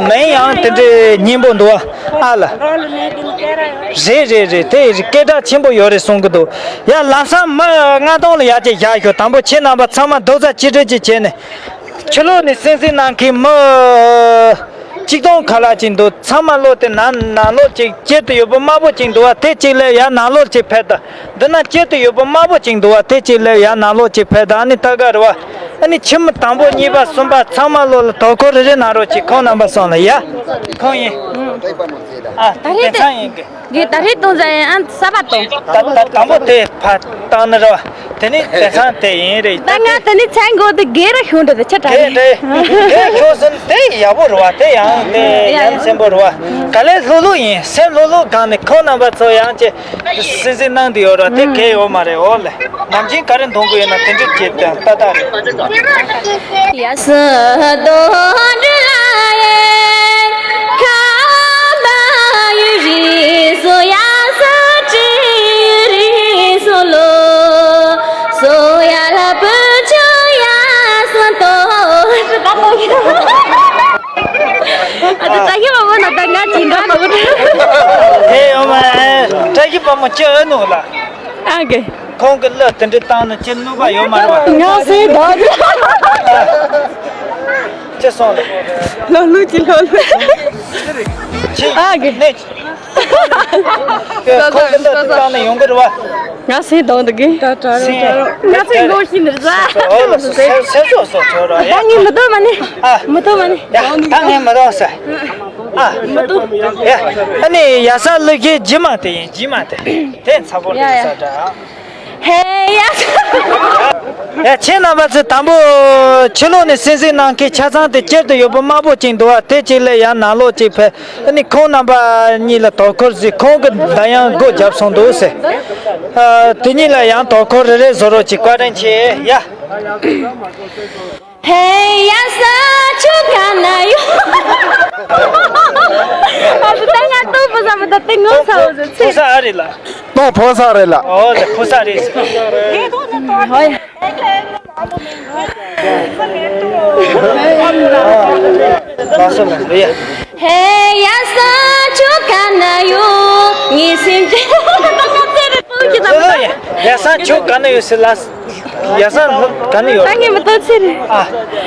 མིང་ཡང་དེ་འདྲའི་སྙན་པོ་འདུག་བ། ཨ་ལ། རེད་རེད་རེད། དེ་སྐད་གྲགས་ཆེན་པོ་ཡོད་རེད་གསུང་གི་འདུག་ཡ་ལམ་སང་མི་ལྔ་སྟོང་ལ་ཡར་ཅིག་བཞག་ཤོག་དང་པོ་ཁྱེད་རྣམ་པ་ཚང་མ་རྡོག་རྩ་གཅིག་སྒྲིལ་ཅིག་བྱས་ནས། ཕྱི་ལོགས་ནས་སེང་སེང་གནང་མཁན་མི་གཅིག་སྟོང་ཁ་ལག་ཅིག་འདུག་ཚང་མ་ལོག་དེ་ནང་ནང་ལོགས་ཅིག་དཀྱིལ་དུ་ཡོད་པ་དམར་པོ་ཅིག་འདུག་བ། དེ་གཅིག་སླེབས་ཡར་ནང་ལོགས་ཅིག་ཕེབས་དང་། འདི་ན་དཀྱིལ་དུ་ཡོད་པ་དམར་པོ་ཅིག་འདུག་བ། དེ་གཅིག་སླེབས་ཡར་ནང་ལོགས་ཅིག་ཕེབས་དང་། ཨ་ནི་ད་ག་རེད་བ། ཨ་ནི་ཁྱིམ་དང་པོ་གཉིས་པ་གསུམ་པ་ཚང་མ་ལོག་ལ་དོ་ཁུར་རེ་རེ་གནང་རོགས་གྱིས། ཁོང་རྣམ་པ་སོང་ལ་ཡ། ཁོང་ཡིན། ཨ་ད་རེད་དེ་ཚང་ཡིན་གི། གི་ད་རེས་གཏོང་ཟ་ཡིན་ཨ་ས་བ་གཏོང་། ད་ད་དང་པོ་དེ་ཕ་བཏང་ནི་རེད་བ། དེ་ནི་དེང་སང་དེ་ཡིན་རེད། ད་ང་དེ་ནི་ཚན་གོ་དེ་གེ་ར་ཤོང་འདྲ་དེ་ཆ་དྲག་དེ་ཡིན། དེ་དེ་ཤོག་ཟིན་དེ་ཡག་པོ་རེད་བ། དེ་ཡང་དེ་ཡ་ཡང་སེམས་པོ་རེད་བ། ག་ལེ་ལྷོད་ལྷོད་ཡིན། སེམས་ལྷོད་ལྷོད་སྒང་ནས་ཁོང་རྣམ་པ་ཚོ་ཡང་ཅེ་སེ་སེ་གནང་དུ་ཡོད་ར། དེ་གེ་ཡོད་མ་རེད། འོ་ལེ། ནམ་རྒྱུན་ག་རེ་འདོན་དགོས་ཡོད་ན་དེ་འདྲ་བྱེད་དང་ཏག་ཏག་རེད། ཡ་སི་དོ་འདྲི་ལ་ཡེ་ཁ་བ་ཡུ་རི་སོ་ཡ་སི་ཅི་ཡུ་རི་སོ་ལོ། སོ་ཡ་ལ་བུ་ཆུ་ཡ་སོ་དོ། ཨ་ད་ད་ཧི་བ་བོ་ན་ད་ང་ཅི་འདྲ་མ་གོ། དེ་ཡོད་མ་རེད། བཀྲ་ཤིས་དཔལ་མོ་ཅི་ཨ་ནུ་ལ། ཨ་གེ། ཁོང་གི་གླུ་དེ་འདྲ་བཏང་ན་ཅི་ནུས་པ་ཡོད་མ་རེད་བ། ང་སེ་ད། ཅི་སོང་ལ། ལོ་ལུག་གི་ལོ་ལུག་ཅི། ཨ་གེ། ནས། ཁོང་གི་གླུ་དེ་བཏང་ན་ཡོང་གི་རེད་བ། ང་སེ་ད་འདུག་གི། ད་ད་རེད་ད་རེད། ང་སེ་མགོ་ཤི་ནི་རེད་ཟ། ཨོ་ལ་སོ་སེ་སོ་སོ་ཆོ་ར་ཡ། ད་ངས་མི་ཐོབ་མ་ནི། ཨ། མི་ཐོབ་མ་ནི། ཡ་ད་ངས་མི་ཐོབ་ཟ། ཨ། མི་འདུག་ཡ། ཨ་ནི་ཡ་ས་ལུག་ཤེད་ཇི་མ་དེ་ཡིན། ཇི་མ་དེ། དེ་ཚ་པོ་ཡ་རེད་ཡ། ས་འདྲ། ཧེ་ཡ་ས། ཡ། ཁྱེད་རྣམ་པ་ཚོས་དང་པོ་ཕྱི་ལོགས་ནས་གསན་གཟིགས་གནང་མཁན་ཆ་ཚང་དེ་སྤྱིར་དུ་ཡོད་པ་དམར་པོ་ཅིག་འདུག་བ། དེ་གཅིག་ལས་ཡང་ནང་ལོགས་ཅིག་ཕེབས། ཨ་ནི་ཁོང་རྣམ་པ་གཉིས་ལ་དོ་ཁུར་གཟིགས། ཁོང་གི་མདའ་ཡང་སྒོ་བརྒྱབ་སོང་འདུག་ཟེར། ཨ། དེ་གཉིས་ལ་ཡང་དོ་ཁུར་རེ་རེ་བཟོ་རོགས་གྱིས། བཀའ་དྲིན་ཆེ་ཡ། ཧེ་ཡ་ས་ཁྱོད་ག་ན་ཡོད། ཨ་ཙི། ད་ང་ལྟོ་ཕོ་ས་མི་ད་ཏི་ངོ་ཚ་བོ་ཟེར་ཚེ། ཕོ་ས་ཨ་རེད་ལ། ལྟོ་ཕོ་ས་རེད་ལ། ཨོ་ལེ། ཕོ་ས་རེད། ཧོ་ཡ། ལགས་སོ་ལགས་སོ་ཡ། ཧེ་ཡ་ས་ཁྱོད་ག་ན་ཡོད། ངའི་སེམས་ཀྱི་ད་ང་ཚེ་རེ་ལྟོ་གི་ད་མི་ད། ཡ་ས་ཁྱོད་ག་ན་ཡོད་ཟེར་ལ། ཡ་ས་ག་ནས་ཡོད། ད་ངས་མི་ལྟོ་ཚེ་རེད། ཨ།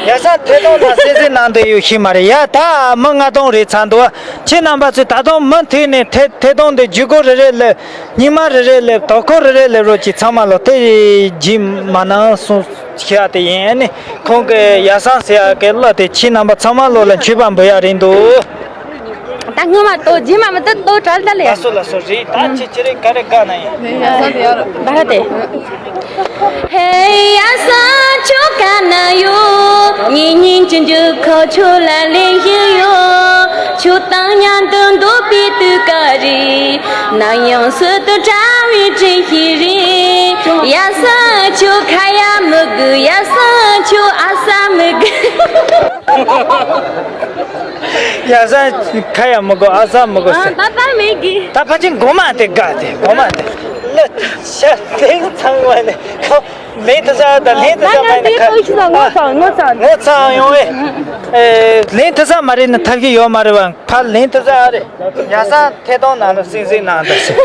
ཡ་ས་ཐད་གཏོང་དང་གསན་གཟིགས་གནང་འདོད་ཡོད་ཤེས་མ་རེད་ཡ། ད་མི་ལྔ་སྟོང་རེད་ཚར་འདུག་བ། ཁྱེད་རྣམ་པ་ཚོས་ད་དུང་མུ་མཐུད་ནས་ཐད་ཐད་གཏོང་དེ་བརྒྱུད་སྐུར་རེ་རེ་སླེབས། སྙིང་མ་རེ་རེ་སླེབས། དོ་ཁུར་རེ་རེ་སླེབས་རོགས་གྱིས། ཚང་མ་ལོ་དེ་རྗེས་མ་ནང་གསུངས་བཤད་དེ་ཡིན། ཨ་ནི་ཁོང་གི་ཡ་ས་ཟེར་ཡ་གི་གླུ་དེ་ཁྱེད་རྣམ་པ་ཚང་མ་ལོ་ལ་མཆོད་པ་འབུལ་ཡ་རེད་འདུག་ད་སྔོན་མ་ལྟོ། རྗེས་མ་མི་ལྟོ་ལྟོ་གྲལ་ལྟ་ལ་ཡ། ལགས་སོ་ལགས་སོ། རེད། ད་ཁྱེད་ཁྱེད་རེ་ག་རེ་དགའ་ན་ཡིན། ཡ་ས་དེ་ཡ་ར། བ་ར་དེ། ཧེ་ཡ་ས་ཁྱོད་ག་ན་ཡོད། ངའི་སྙིང་གི་འཇུག་ཁོ་ཁྱོད་ལ་ལེན་བཞིན་ཡོད། ཁྱོད་དང་མཉམ་དུ་འདོད་པའི་དུས་སྐབས་རེ། ནམ་ཡང་སྲིད་དུ་བྲལ་བའི་དྲན་ཤེས་རེ། ཡ་ས་ཁྱོད་ཁ་ཡ་མི་དགོས། ཡ་ས་ཁྱོད་ཨ་ས་མི་དགོས། ཡ་ས་ཁ་ཡ་མི་དགོས། ཨ་ས་མི་དགོས་ཟེར། ད་ད་མེད་གི། ད་ཕལ་ཆེར་མགོ་མ་དེ་དགའ་དེ། མགོ་མ་དེ་ལ་ཤ་དེ་ཚང་བ་ནས་ཁོ་ལེན་ཐུབ་ས་དང་ལེན་ཐུབ་ས་མེད་ན་ཁ། ངོ་ཚ་ངོ་ཚ་ངོ་ཚ་ཡོང་ཨེ། ལེན་ཐུབ་ས་མ་རེད་ན་ཐབས་ཤེས་ཡོད་མ་རེད་བ། ཕར་ལེན་ཐུབ་ས་རེད། ཡ་ས་ཐད་གཏོང་ནང་ལ་གསན་གཟིགས་གནང་དང་ཟེར།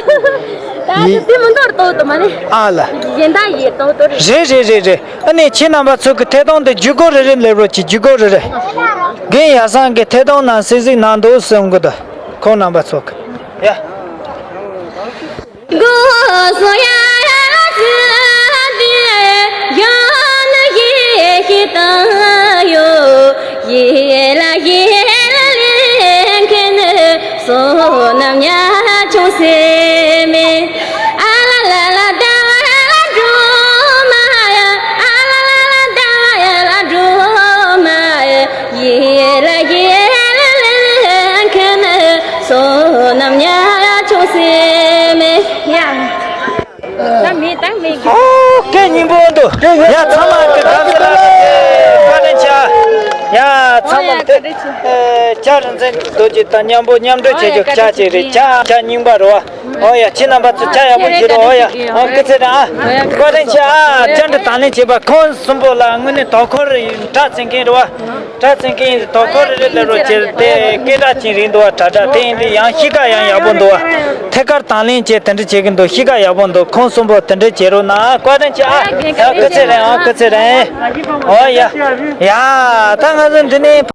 ད་དེ་མི་འདོར་ཏོ་ཏོ་མ་ནི། ཨ་ལ། གཞན་དག་ཡེ་ཏོ་ཏོ་རེད། རེད་རེད་རེད་རེད། ཨ་ནི་ཁྱེད་རྣམ་པ་ཚོ་གི་ཐད་གཏོང་དེ་བརྒྱུད་སྐུར་རེ་རེ་སླེབས་རོགས་གྱིས། བརྒྱུད་སྐུར་རེ་རེ། རྒན་ཡ་སང་གི་ཐད་གཏོང་ནང་གསན་གཟིགས་གནང་འདུག་གསུང་གི་འདུག་ཁོང་རྣམ་པ་ཚོ་གི། ཡ། ད་མི་ད་མི་གི། ཨོ། སྐད་སྙན་པོ་འདུག་ཡ། ཚང་མ་གི་དགའ་བསུ་ལ་བཀའ་དྲིན་ཆེ། ཡ། ཚང་མ་དེ་བཀའ་དྲིན་ཆེ། ཨེ། བྱ་རིན་ཆེན་རྡོ་རྗེ་དང་མཉམ་པོ་མཉམ་འབྲེལ་བྱེད་རྒྱུ་བྱ་ཅིག་རེད། བྱ་བྱ་རྙིང་པ་རེད་བ། ཨོ་ཡ། ཁྱེད་རྣམ་པ་ཚོ་བྱ་ཡག་པོ་བྱེད་རོགས། ཨོ་ཡ། ཨོ། སྐུ་ཚེ་རིང་ཨ། བཀའ་དྲིན་ཆེ་ཨ། བཅར་འདྲི་དང་ལེན་བྱས་པ་ཁོང་གསུམ་པོ་ལ་དངོས་གནས་དོ་ཁུར་དྲག་བྱེད་མཁན་རེད་བ། དྲག་བྱེད་མཁན་དོ་ཁུར་རེ་རེ་ལ་རོགས་བྱེད་དེ་སྐད་གྲགས་ཅན་རེད་འདུག་བ། དྲག་དྲག་དེ་ཡིན་དུས་ཡང་གཤིས་ཀ་ཡང་ཡག་པོ་འདུག་བ། ཐད་ཀར་དང་ལེན་བྱས་དེ་འདྲ་བྱེད་ཀྱི་འདུག་གཤིས་ཀ་ཡག་པོ་འདུག་ཁོང་གསུམ་པོ་དེ་འདྲ་བྱེད་རོགས་གནང་། བཀའ་དྲིན་ཆེ་ཨ། ཡ། སྐུ་ཚེ་རིང་ཨ། སྐུ་ཚེ་རིང་། ཨོ་ཡ། ཡ། ད་ང་ཚོ་འདི་ནས།